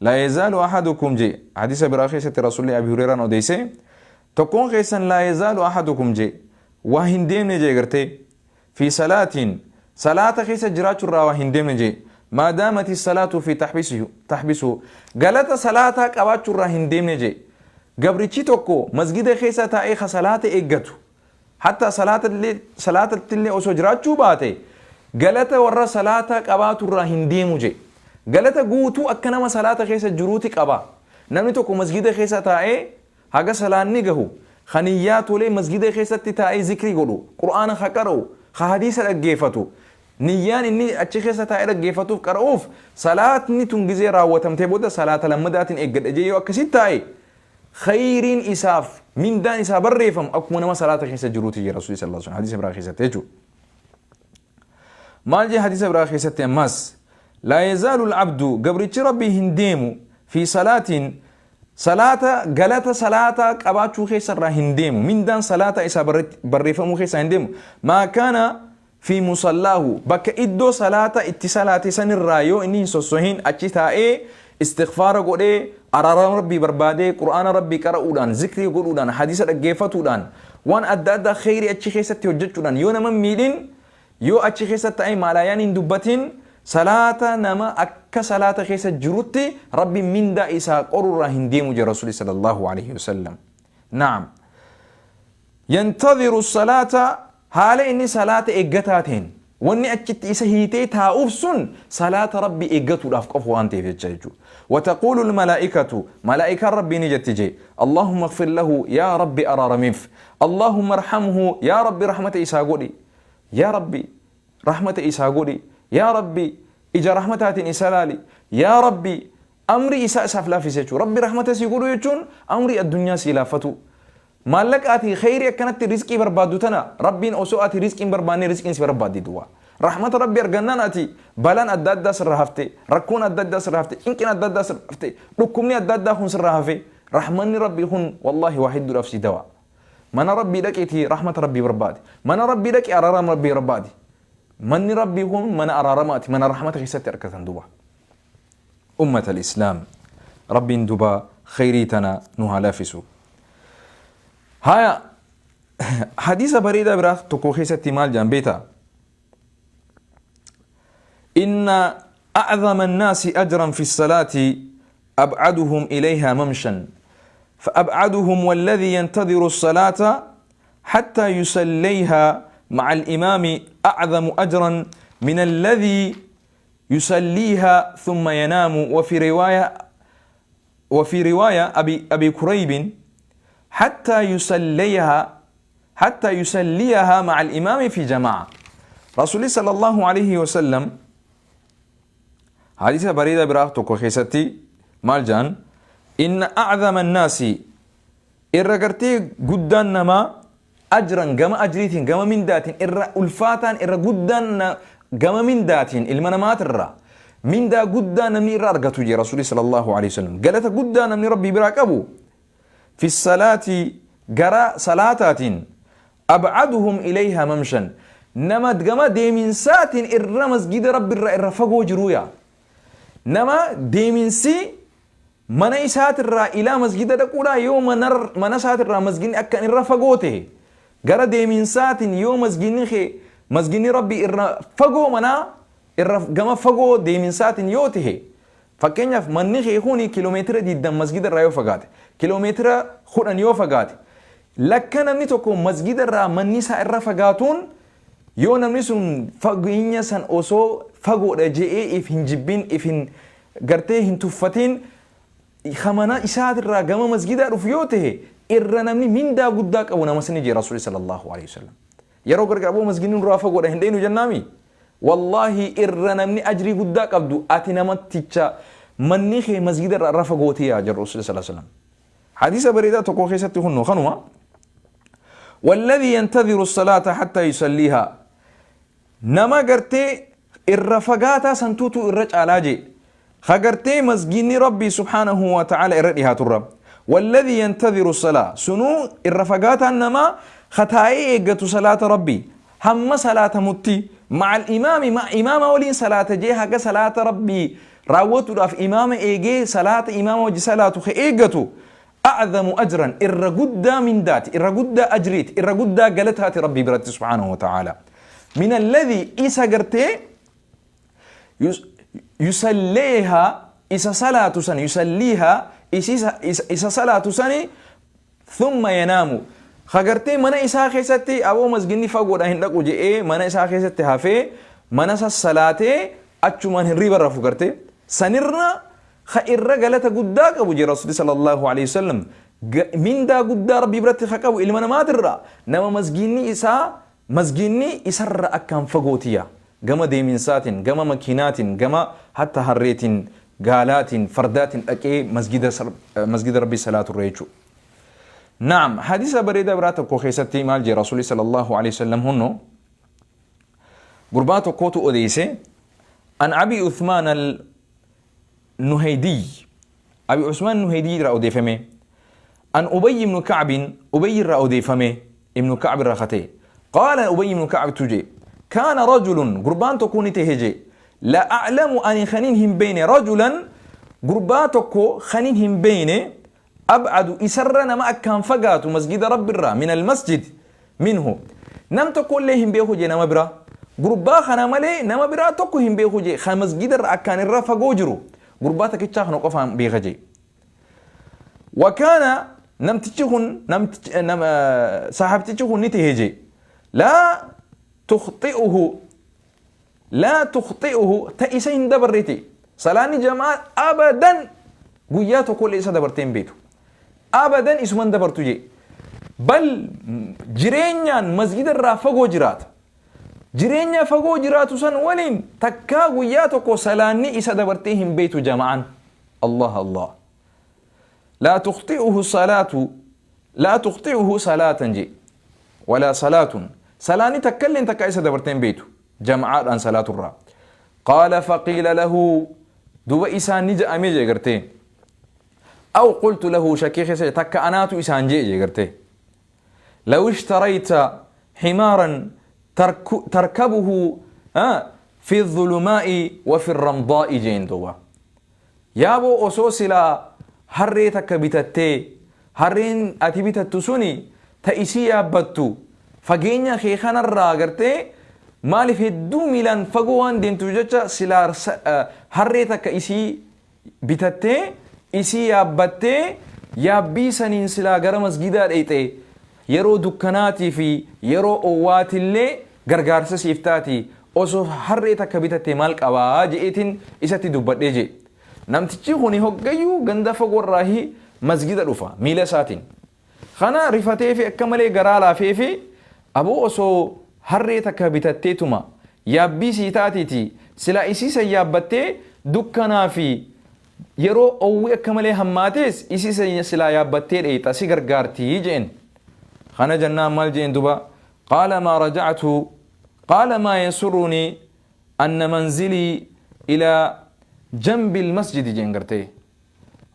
S3: Laa yazaalu ahadukum je hadiisa biraa keessatti Rasuulli Abi Hureeraan odeesse, tokkoon keessan laa yazaalu ahadukum je waa hin deemne je gartee fi salaatiin salaata keessa jiraachuu irraa waa hin deemne je maadaamati salaatu fi tahbisuhu galata salaataa qabaachuu irraa hin deemne je. Gabrichi tokko masgida keessa taa'ee ka salaata eeggatu, Hattaa salaatattillee osoo jiraachuu baate galata warra salaataa qabaatu irraa hin deemu jedhe. Galata guutuu akka nama salaata keessa jiruuti qaba. Namni tokko masgida keessa taa'ee haga salaanni gahu ka niyyaa tolee masgida keessatti taa'ee zikrii godhu, Qur'aana ka qara'u, ka hadiisa dhaggeeffatu, niyyaan inni achi keessa taa'ee dhaggeeffatuuf qara'uuf salaatni tun gizee raawwatamtee booda salaata lammadaatiin eeggadha jee yoo akkasitti taa'e, khayriin isaaf mindaan isaa barreeffamu akkuma nama salaata keessa jiruuti jee Rasuulli sallallahu alaihi wasallam hadiisa biraa keessatti jechuudha. Maal jee hadiisa biraa keessatti ammas? Laa yazaalu al-abdu, gabrichi Rabbii hin deemu, fi salaatiin, salaata galata salaataa qabaachuu keessa irraa hin deemu, mindaan salaataa isaa barreeffamuu keessaa hin deemu, maa kaana fi musallaahu, bakka iddoo salaata itti salaate sanirraa yoo inni hin sossohin achi taa'ee istighfaara godhee, araarama Rabbii barbaadee, Qur'aana Rabbii qara'uudhaan, zikrii godhuudhaan, hadiisa dhaggeeffatuudhaan, waan adda addaa kheyrii achi keessatti hojjechuudhaan, yoo nama hin miidhin, yoo achi keessa taa'ee maalaayaan hin dubbatin, salaata nama akka salaata keessa jirutti Rabbiin mindaa isaa qorurraa hin deemu jedhe Rasuulli sallallahu alaihi wasallam. Naam. Yantadhiru salaata, haala inni salaata eeggataa ta'een, wanni achitti isa hiitee taa'uuf sun salaata Rabbii eeggatuudhaaf qofa waan ta'eef jecha jechuudha. Wataquulu almalaa'ikatu, malaa'ikaan Rabbii ni jetti jee, Allahumma ighfir lahu, yaa Rabbi araaramiif, Allahumma arhamhu, yaa Rabbi rahmata isaa godhi, yaa Rabbi rahmata isaa godhi, yaa Rabbi ija rahmataatiin isa laali, yaa Rabbi amrii isaa isaaf laaffisi jechuudha. Rabbi rahmata sii godhuu jechuun amrii addunyaa sii laaffatuu. Maallaqa ati kheyrii akkanatti rizqii barbaaddu tana Rabbiin osoo ati rizqii hin barbaannee rizqiin si barbaaddi duwwaa. Rahmata Rabbi argannaan ati balaan adda addaa sirraa hafte, rakkoon adda addaa sirraa hafte, cinqiin adda addaa sirraa hafte, dhukkubni adda addaa kun sirraa hafe. Rahmanni Rabbii kun wallaahi waa hedduudhaaf si dawaa. Mana Rabbii dhaqiitii rahmata Rabbii barbaadi. Mana Rabbii dhaqi araarama Rabbii barbaadi. Manni Rabbii kun mana araaramaati, mana rahmata keessatti argatan duuba. Ummata al-Islaam, Rabbiin duba kheyrii tana nu haa laaffisu. Haya, hadiisa bareedaa biraa tokko keessatti maal jedhan beektaa? Inna a'zama an-naasi ajran fi as-salaati ab'aduhum ilayha mamshan فأبعدهم والذي ينتظر الصلاة حتى يصليها مع الإمام أعظم أجرا من الذي يصليها ثم ينام. وفي رواية أبي كريب حتى يصليها مع الإمام في جماعة. رسول صلى الله عليه وسلم حديث bareedaa biraa tokko keessatti maal jedhan? إن أعظم الناس, irra gartee guddaan namaa, أجرا, gama ajriitiin, gama mindaatiin, irra ulfaataan, irra guddaan gama mindaatiin, ilma namaatirra mindaa guddaa namni irra argatu jee Rasuuli sallallahu alaihi wasallam, galata guddaa namni Rabbii biraa qabu, في الصلاة, gara salaataatiin, أبعدهم إليها ممشى. Nama gama deeminsaatiin irra masgiida Rabbi irraa irra fagoo jiruu yaa. Nama deeminsi mana isaatirraa ilaa masgiida dhaquudhaa yoo mana isaatirraa masgiidni akka irra fagoo ta'e, gara deeminsaatiin yoo masgiidni kee, masgiidni Rabbii irra fagoo manaa irra gama fagoo deeminsaatiin yoo ta'e, fakkeenyaaf manni kee kuni kiiloomeetira 20 masgiida irraa yoo fagaate, kiiloomeetira 10 yoo fagaate, lakka namni tokko masgiida irraa manni isaa irra fagaatuun, yoo namni sun fageenya san osoo fagoodha je'ee if hin jibbin, if hin gartee hin tuffatin, ka mana isaatirraa gama masgiidaa dhufu yoo ta'e, irra namni mindaa guddaa qabu nama sani jee Rasuulli sallallahu alaihi wasallam. Yeroo gargar aboo masgiidni nurraa fagoodha hin dheeynu jennaami. Wallaahi irra namni ajrii guddaa qabdu ati namaticha manni kee masgiida irraa irra fagootii yaa jedhu Rasuulli sallallahu alaihi wasallam. Hadiisa bareedaa tokko keessatti kunno kanuma. Walladhi yantadhiru salaata hatta yusalliihaa. Nama gartee irra fagaataa santuutu irra caalaa jee. Ka gartee masgiidni Rabbii subhaanahu wa ta'aala irra dhihaaturra. Walladhi yantadhiru salaa. Sunuu irra fagaataan namaa ka taa'ee eeggatu salaata Rabbii. Hamma salaatamutti ma'al imaami, imaama waliin salaata jee haga salaata Rabbii raawwatuudhaaf imaama eegee salaata imaama wajji salaatu ka eeggatu, a'zamu ajran, irra guddaa mindaati, irra guddaa ajriiti, irra guddaa galataati Rabbii biratti subhaanahu wa ta'aala. Min alladhi, isa gartee yusalleeha, isa salaatu san, yusalliiha, isa salaatu sani, thumma yanaamu, ka gartee mana isaa keessatti aboo masginni fagoodha hin dhaqu je'ee mana isaa keessatti hafee mana isa salaatee achumaan hirriiba rafu gartee sanirra ka irra galata guddaa qabu jee Rasuulli sallallahu alaihi wasallam. Mindaa guddaa Rabbii biratti ka qabu ilma namaatirra nama masgiinni isaa masgiinni isarra akkaan fagootiya, gama deeminsaatiin, gama makiinaatiin, gama hatta harreetiin, gaalaatiin, fardaatiin dhaqee masgida Rabbii salaaturra jechuudha. Naam, hadiisa bareedaa biraa tokko keessatti maal jee Rasuulli sallallahu alaihi wasallam? Hunno gurbaa tokkootu odeeyse, an Abi Uthmaan al Nuhaydiy, Abi Usmaan Nuhaydiy irraa odeeffame, an Ubay ibn Ka'bin, Ubay irraa odeeffame, ibn Ka'b irraa kate, qaala, Ubay ibn Ka'b tu jee, kaana rajulun, gurbaan tokko ni tahe jee, la a'lamu, ani kanin hin beeyne, rajulan, gurbaa tokko kanin hin beeyne, ab'adu, isarra nama akkaan fagaatu masgida Rabbirraa, min almasjid minhu, nam tokko illee hin beeku jee. Nama biraa gurbaa kana malee nama biraa tokko hin beeku jee. Ka masgidarra akkaan irra fagoo jiru gurbaa takkichaa kana qofaan beeka jee. Wakaana, namtichi kun, sahabtichi kun ni tahe jee, laa tukhxi'uhu, laa tukhxi'uhu, ta isa hin dabarreti salaanni jamaa abadan, guyyaa tokkollee isa dabartee hin beektu, abadan isuman dabartu jee. Bal jireenyaan masgida irraa fagoo jiraata. Jireenya fagoo jiraatu san waliin takkaa guyyaa tokko salaanni isa dabartee hin beektu jama'an. Allah Allah. Laa tukhxi'uhu salaatu, laa tukhxi'uhu salaatan jee, walaa salaatun, salaanni takkalleen takkaa isa dabartee hin beektu jama'aadhaan salaaturraa. Qaala, faqiila lahu, duba isaan ni ja'amee jee gartee, aw qultu lahu, shakkii keessa takka anaatu isaan jee jee gartee, law ishtarayta himaaran tarkabuhu fi dhulumaa'i wa fi ramdaa'i jeen duuba. Yaaboo osoo silaa harree takka bitattee, harreen ati bitattu suni ta isii yaabbattu fageenya kee kanarraa gartee, maaliif hedduu miilaan fagoo waan deemtuuf jecha, silaa harree takka isii bitattee isii yaabbattee yaabbii saniin silaa gara masgiidaa dheeyxe, yeroo dukkanaatii fi yeroo owwaatillee gargaarsa siif taati, osoo harree takka bitattee maal qabaa je'eetiin isatti dubbadhee jee. Namtichi kuni hoggayyuu ganda fagoorraahi masgida dhufa miila isaatiin. Kana rifatee fi akka malee garaa laafee fi aboo osoo harree takka bitatteetuma yaabbii sii taatiiti, silaa isii san yaabbattee dukkanaa fi yeroo owwi akka malee hammaatees isii san silaa yaabbattee dheeyxa, si gargaartii jeen. Kana jennaan maal jeen duba? Qaala maa rajactu, qaala maa yasurrunii anna manzilii ilaa jambi almasjidi jeen gartee.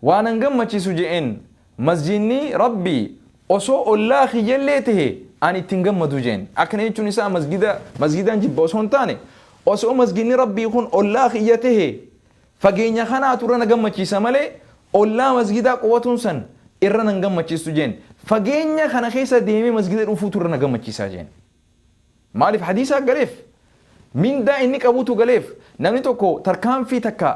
S3: Waa nan gammachiisu je'een, masjiidni Rabbii osoo ollaa kiyyallee tahe Ani itti hin gammadu jeen. Akkana jechuun isaa masgida masgidaan jibba osoo hin taane osoo masgidni Rabbii kun ollaa kiyya tahe fageenya kanaatu irra na gammachiisa malee ollaa masgidaa qubatuun san irra nan gammachiistu jeen. Fageenya kana keessa deemee masgida dhufuutu irra na gammachiisaa jeen. Maaliif hadiisaa galeef? Mindaa inni qabutu galeef. Namni tokko tarkaanfii takka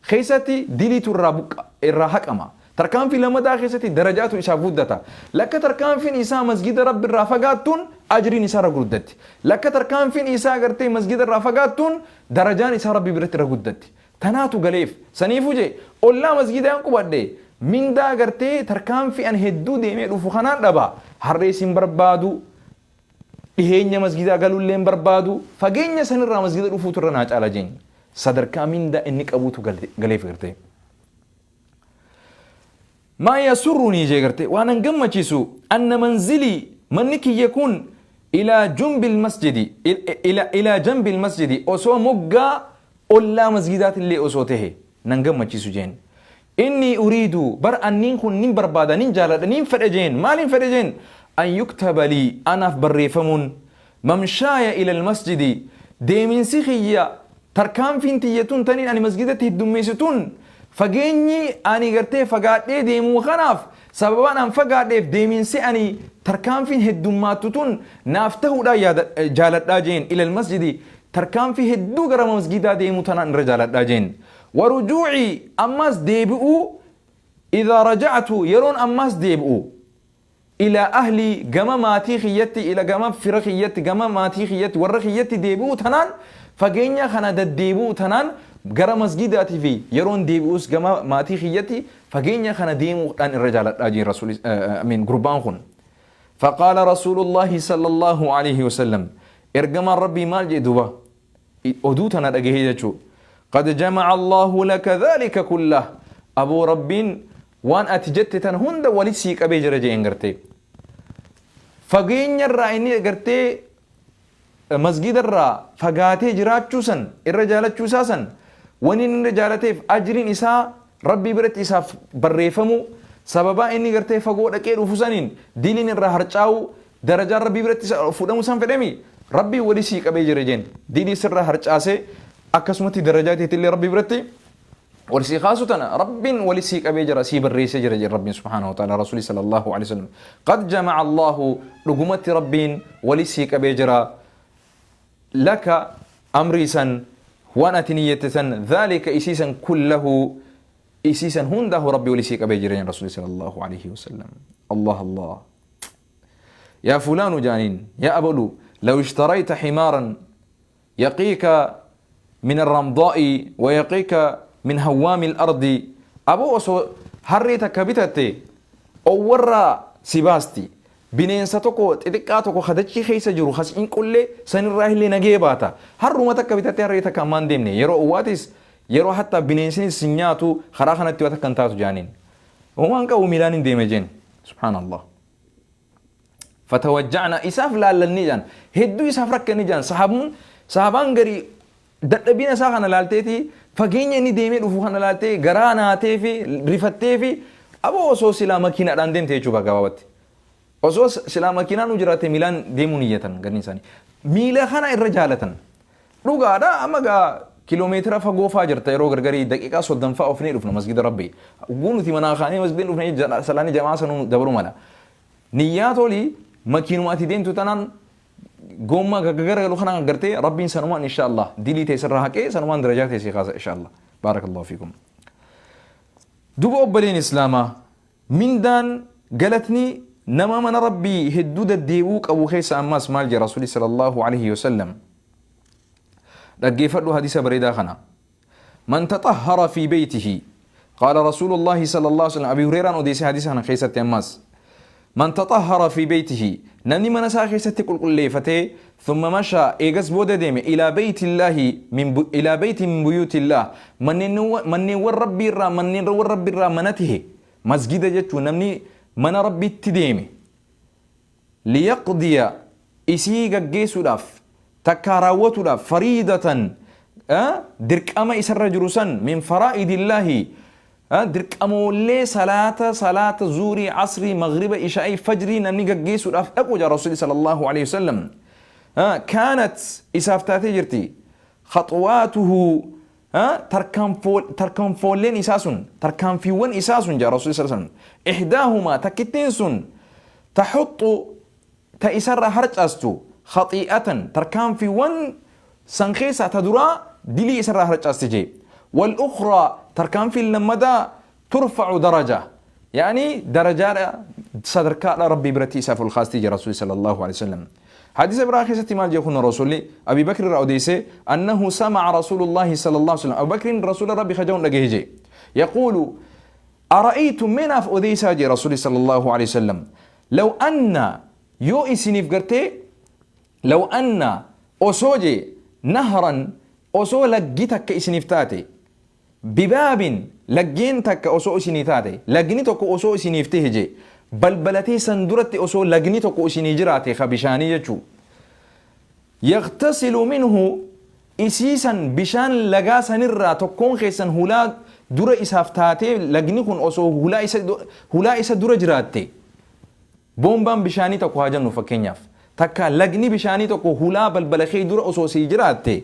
S3: keessatti diliitu irraa buqqa, irraa haqama. Tarkaanfii lammataa keessatti darajaatu isaaf guddata. Lakka tarkaanfiin isaa masgida Rabbi irraa fagaattuun ajriin isaa irra guddatti. Lakka tarkaanfiin isaa gartee masgida irraa fagaattuun darajaan isaa Rabbi biratti irra guddatti. Tanaatu galeef. Saniifuu jee ollaa masgidaa yoon qubadhe mindaa gartee tarkaanfii an hedduu deemee dhufu kanaan dhaba. Harrees hin barbaadu. Dhiheenya masgidaa galuullee hin barbaadu, fageenya sanirraa masgida dhufuutu irra naa caala jeen. Sadarkaa mindaa inni qabuutu galeef gartee. Maa yasurrunii jee gartee waan an gammachiisu anna manzilii manni kiyya kun ilaa jumbil masjidi ilaa jambil masjidi osoo moggaa ollaa masgidaatillee osoo tahe nan gammachiisu jeen. Innii uriidu, bar anniin kun nin barbaada, nin jaaladha, nin fedha jeen. Maalin fedha jeen? An yuktaba lii, anaaf barreeffamuun, mamshaaya ilal masjidi, deeminsi kiyya, tarkaanfiin tiyya tun taniin ani masgidatti heddummeessu tun, fageenyi ani gartee fagaadhee deemuu kanaaf, sababaan an fagaadheef deeminsi ani tarkaanfiin heddummaattu tun naaf tahuudhaan yaada, jaaladhaa jeen. Ilal masjidi, tarkaanfii hedduu gara masgidaa deemuu tanaan irra jaaladhaa jeen. Warujuucii ammaas deebi'uu idhaa raja'atu yeroon ammaas deebi'u ilaa ahlii gama maatii kiyyatti ila gama fira kiyyatti gama maatii kiyyatti warra kiyyatti deebi'uu tanaan fageenya kana daddeebi'uu tanaan gara masgidaatii fi yeroon deebi'us gama maatii kiyyatti fageenya kana deemuudhaan irra jaaladhaa jeen rasuuli amiin gurbaan kun. Faqaala rasuulullaahi sallallahu alaihi wasallam ergamaan rabbii maal jee duba oduu tana dhagahee jechuu qad jama'a Allahu laka dhalika kullah aboo rabbiin waan ati jette tana hunda wali sii qabee jira jeen gartee fageenya irraa inni gartee masgida irraa fagaatee jiraachuu san irra jaalachuu isaa san wani inni irra jaalateef ajriin isaa rabbii biratti isaaf barreeffamuu sababaa inni gartee fagoo dhaqee dhufu saniin diliin irraa harcaa'uu Darajaan Rabbii biratti isa fuudhamuu isaan fedhemi Rabbiin wali sii qabee jira jeen dilii sirraa harcaasee akkasumatti darajaa teetillee Rabbii biratti ol sii kaasu tana Rabbiin wali sii qabee jira sii barreessee jira jeen Rabbiin subhaanahu wa ta'ala Rasuuli sallallahu alaihi wasallam qad jama'a Allahu dhugumatti Rabbiin wali sii qabee jira laka amrii san waan ati niyyatte san dhaalika isii san kullahu isii san hundaahu Rabbi wali sii qabee jira jeen Rasuuli sallallahu alaihi wasallam Allah Allah Yaa fulaanu jaaniin yaa abalu law ishtarayta ximaaran yaqiika min arramdaa'i wa yaqiika min hawwaami al-ardi aboo osoo harree takka bitatte owwarraa si baasti bineensa tokko xixiqqaa tokko ka dachii keessa jiru ka si cinqullee sanirraa illee nagee baata harruma takka bitattee harree takka ammaan deemne yeroo owwaatis yeroo hatta bineensinis sin nyaatu karaa kanatti waa takka hin taatu jaaniin homaan qabu miilaan hin deeme jeen Subhaanallah. Fatawajja'na isaaf laallannee jaan hedduu isaaf rakkanne jaan sahaabun sahabaan garii dadhabina isaa kana laalteeti fageenya inni deemee dhufu kana laaltee garaa naatee fi rifattee fi aboo osoo silaa makiinaadhaan deemte jechuudha gabaabatti. Osoo silaa makiinaan nu jiraate miilaan deemuu niyyatan gariin isaanii. Miila kana irra jaalatan. Dhugaadha amma gaa kiloomeetira fagoo faa jirta yeroo gargarii daqiiqaa soddom faa oofnee dhufna masgida rabbii. Ugguu nuti manaa kaanee masgida dhufnee salaanni jamaa sanuu dabaru mala. Niyyaa toli makiinuma ati deemtu tanaan goommaa gaggaragalu kanaan agartee rabbiin sanumaan insha Allah dilii tee sirraa haqee sanumaan darajaa tee sii kaasa insha Allah. Baarakallahu fiikum. Duba obboleen Islaamaa Mindaan, galatni, nama mana Rabbii hedduu daddeebi'uu qabu keessa ammaas maal jedha Rasuulli sallallahu aleyhi wasallam? Dhaggeeffadhu hadiisa bareedaa kana. Man taxahhara fi beytihi qaala Rasuulullaahi sallallahu aleyhi wasallam Abi Hureeraan odeesse hadiisa kana keessatti ammaas. Man taxahhara fi beytihi namni mana isaa keessatti qulqulleeffatee thumma mashaa eegas booda deeme ilaa beytillaahi min ilaa beyti min buyuutillaah manneenwwan Rabbii irraa manneenwwan Rabbii irraa mana tahe Masgida jechuun namni mana Rabbiitti deeme liyaqdiya isii gaggeessuudhaaf takkaa raawwatuudhaaf fariidatan dirqama isarra jiru san min faraa'idillaahi Dirqamoollee salaata, salaata zuurii, asrii, maghriba, ishaa'ii, fajrii namni gaggeessuudhaaf dhaqu jaa Rasuulli sallallahu alaihi wasallam. Kaanat isaaf taatee jirti. Khaxwaatuhu, tarkaanfoolleen isaa sun, tarkaanfiiwwan isaa sun jaa Rasuulli sallallahu alaihi wasallam. Ihdaahumaa, takkittiin sun, taxuxxu, ta isarra harcaastu, khaxii'atan, tarkaanfiiwwan san keessaa ta duraa dilii isarraa harcaasti jee. Wal ukhraa, tarkaanfiin lammadaa, turfa'u daraja, yaani darajaadha, sadarkaadha Rabbii biratti isaaf ol kaasti jee Rasuulli sallallahu alaihi wasallam. Hadiisa biraa keessatti maal jee kun? Rasuulli Abi Bakr irraa odeesse, annahu sama'a Rasuulullahi sallallahu alaihi wasallam, Abu Bakrin Rasuula Rabbi kaja'uun dhagahe jee, yaquulu ara'aytum, mee naaf odeessaa jee Rasuulli sallallahu alaihi wasallam, law anna, yoo isiniif gartee, law anna, osoo jee, nahran, osoo laggi takka isiniif taate, bibaabin, laggeen takka osoo isinii taate, lagni tokko osoo isiniif tahe jee, balbala teessan duratti osoo lagni tokko isinii jiraate, ka bishaanii jechuu, yagtasilu minhu, isiisan bishaan lagaa sanirraa tokkoon keessan hulaa dura isaaf taatee, lagni kun osoo hulaa isa dura jiraatte, boombaan bishaanii tokko haa jennu fakkeenyaaf, takka lagni bishaanii tokko hulaa balbala kee dura osoo sii jiraatte,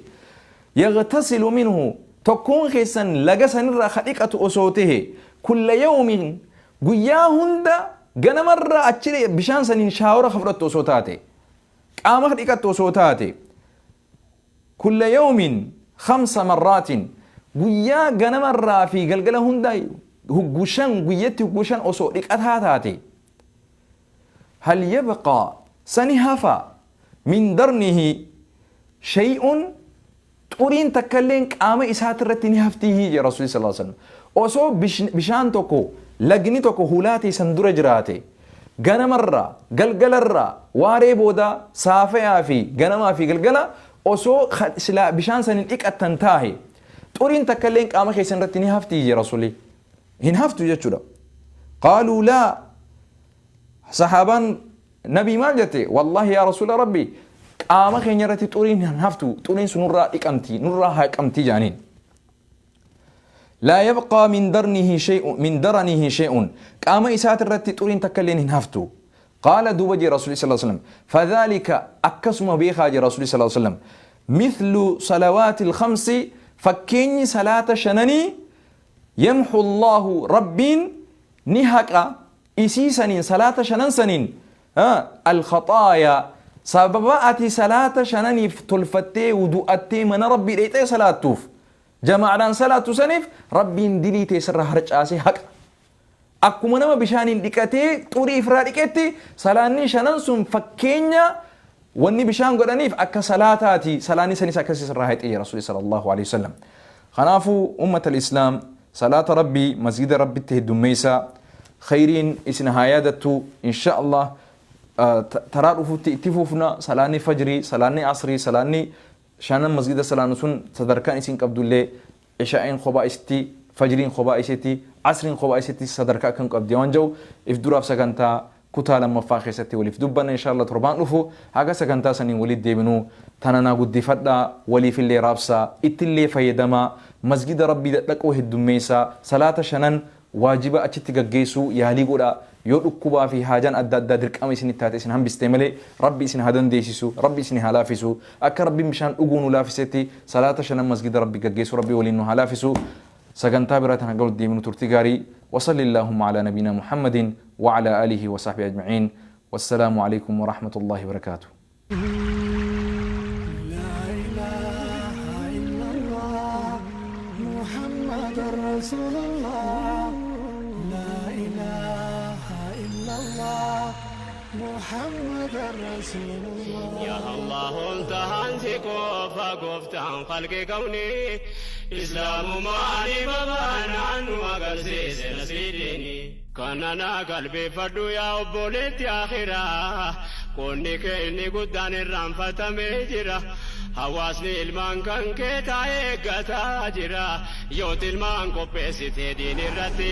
S3: yagtasilu minhu, tokkoon keessan laga sanirraa ka dhiqatu osoo tahe, kulla yawmin, guyyaa hunda ganamarraa achi bishaan saniin shower ka fudhattu osoo taate, qaama ka dhiqattu osoo taate, kulla yawmin khamsa marraatin, guyyaa ganamarraa fi galgala hunda huggushan, guyyatti huggushan osoo dhiqataa taate, hal yabqaa, sani hafa, min darnihi shay'un, xuriin takkailleen qaama isaatirratti ni haftiihi jee Rasuuli sallallahu alaihi wasallam. Osoo bishaan tokko, lagni tokko hulaa teessan dura jiraate, ganamarraa, galgalarraa, waaree booda, saafayaa fi ganamaa fi galgala osoo silaa bishaan saniin dhiqattan taahe, xuriin takkailleen qaama keessan irratti ni haftii jee Rasuuli. Hin haftu jechuudha. Qaaluu laa. Sahaabaan nabii maal jette? Wallaahi yaa Rasuula Rabbi, qaama keenya irratti xuriin hin haftu, xuriin sun nurraa dhiqamti, nurraa haqamti jaaniin. Laa yabqaa min darnihi shay'un, min daranihi shay'un, qaama isaati irratti xuriin takka illeen hin haftu. Qaala, duuba jee Rasuuli sallallahu alaihi wasallam, fadhaalika, akkasuma beekaa jee Rasuuli sallallahu alaihi wasallam, mithlu salawaati al-khamsi, fakkeenyi salaata shananii, yamhu Allahu, Rabbiin ni haqa isii saniin, salaata shanan saniin, alkhaxaayaa. Sababa ati salaata shananiif tolfattee wudu'attee mana Rabbii dheexee salaattuuf, jamaadhaan salaattu saniif, Rabbiin dilii teessirra harcaasee haqa. Akkuma nama bishaaniin dhiqatee xurii ifirraa dhiqetti, salaanni shanan sun fakkeenya wanni bishaan godhaniif akka salaataati, salaanni sanis akkasii sirraa haqee Rasuuli sallallahu alaihi wasallam. Kanaafuu ummata islaam, salaata Rabbii masgida Rabbitti heddummeessaa, khayriin isin haa yaadattu insha Allah. Taraa dhufutti itti fufna. Salaanni fajrii, salaanni asrii, salaanni shanan masgida salaannu sun sadarkaan isin qabdullee, ishaa'in kophaa isitti, fajriin kophaa isitti, asriin kophaa isitti sadarkaa akkam qabdi waan jedhu if duraaf sagantaa kutaa lammaffaa keessatti waliif dubbanna insha Allah torbaan dhufu. Haga sagantaa saniin walitti deebinuu tana naa guddifadhaa, waliifillee raabsaa, ittillee fayyadamaa, masgida Rabbii dadhaquu heddummeessaa, salaata shanan waajiba achitti gaggeessuu yaalii godhaa. Yoo dhukkubaa fi haajaan adda addaa dirqama isinitti taate isin hambiste malee, Rabbi isin haa dandeessisu, Rabbi isin haa laafisu. Akka Rabbiin bishaan dhuguu nu laafisetti salaata shanan masgida Rabbi gaggeessu Rabbi waliin nu haa laafisu. Sagantaa biraatiin haga walitti deebinu turtii gaarii. Wasalli allaahumma alaa nabiina Muhammadin wa alaa aalihi wa sahbihi ajma'iin. Wassalaamu alaikum wa rahmatullahi wa barakaatuh.
S1: لا إله إلا الله محمد رسول الله. لا إله إلا الله محمد رسول الله.
S2: Yaa Allah, ol tahaan si qofa gooftaan khalqi kawni, islaamumaan babaanaan nu agarsiise nasiidini. Kana naa qalbeeffadhu yaa obboleetti akhiraa, qonni kee inni guddaan irraanfatamee jira. Hawaasni ilmaan kan kee taa'ee eeggataa jira, yoo ilmaan qopheessitee diin irratti.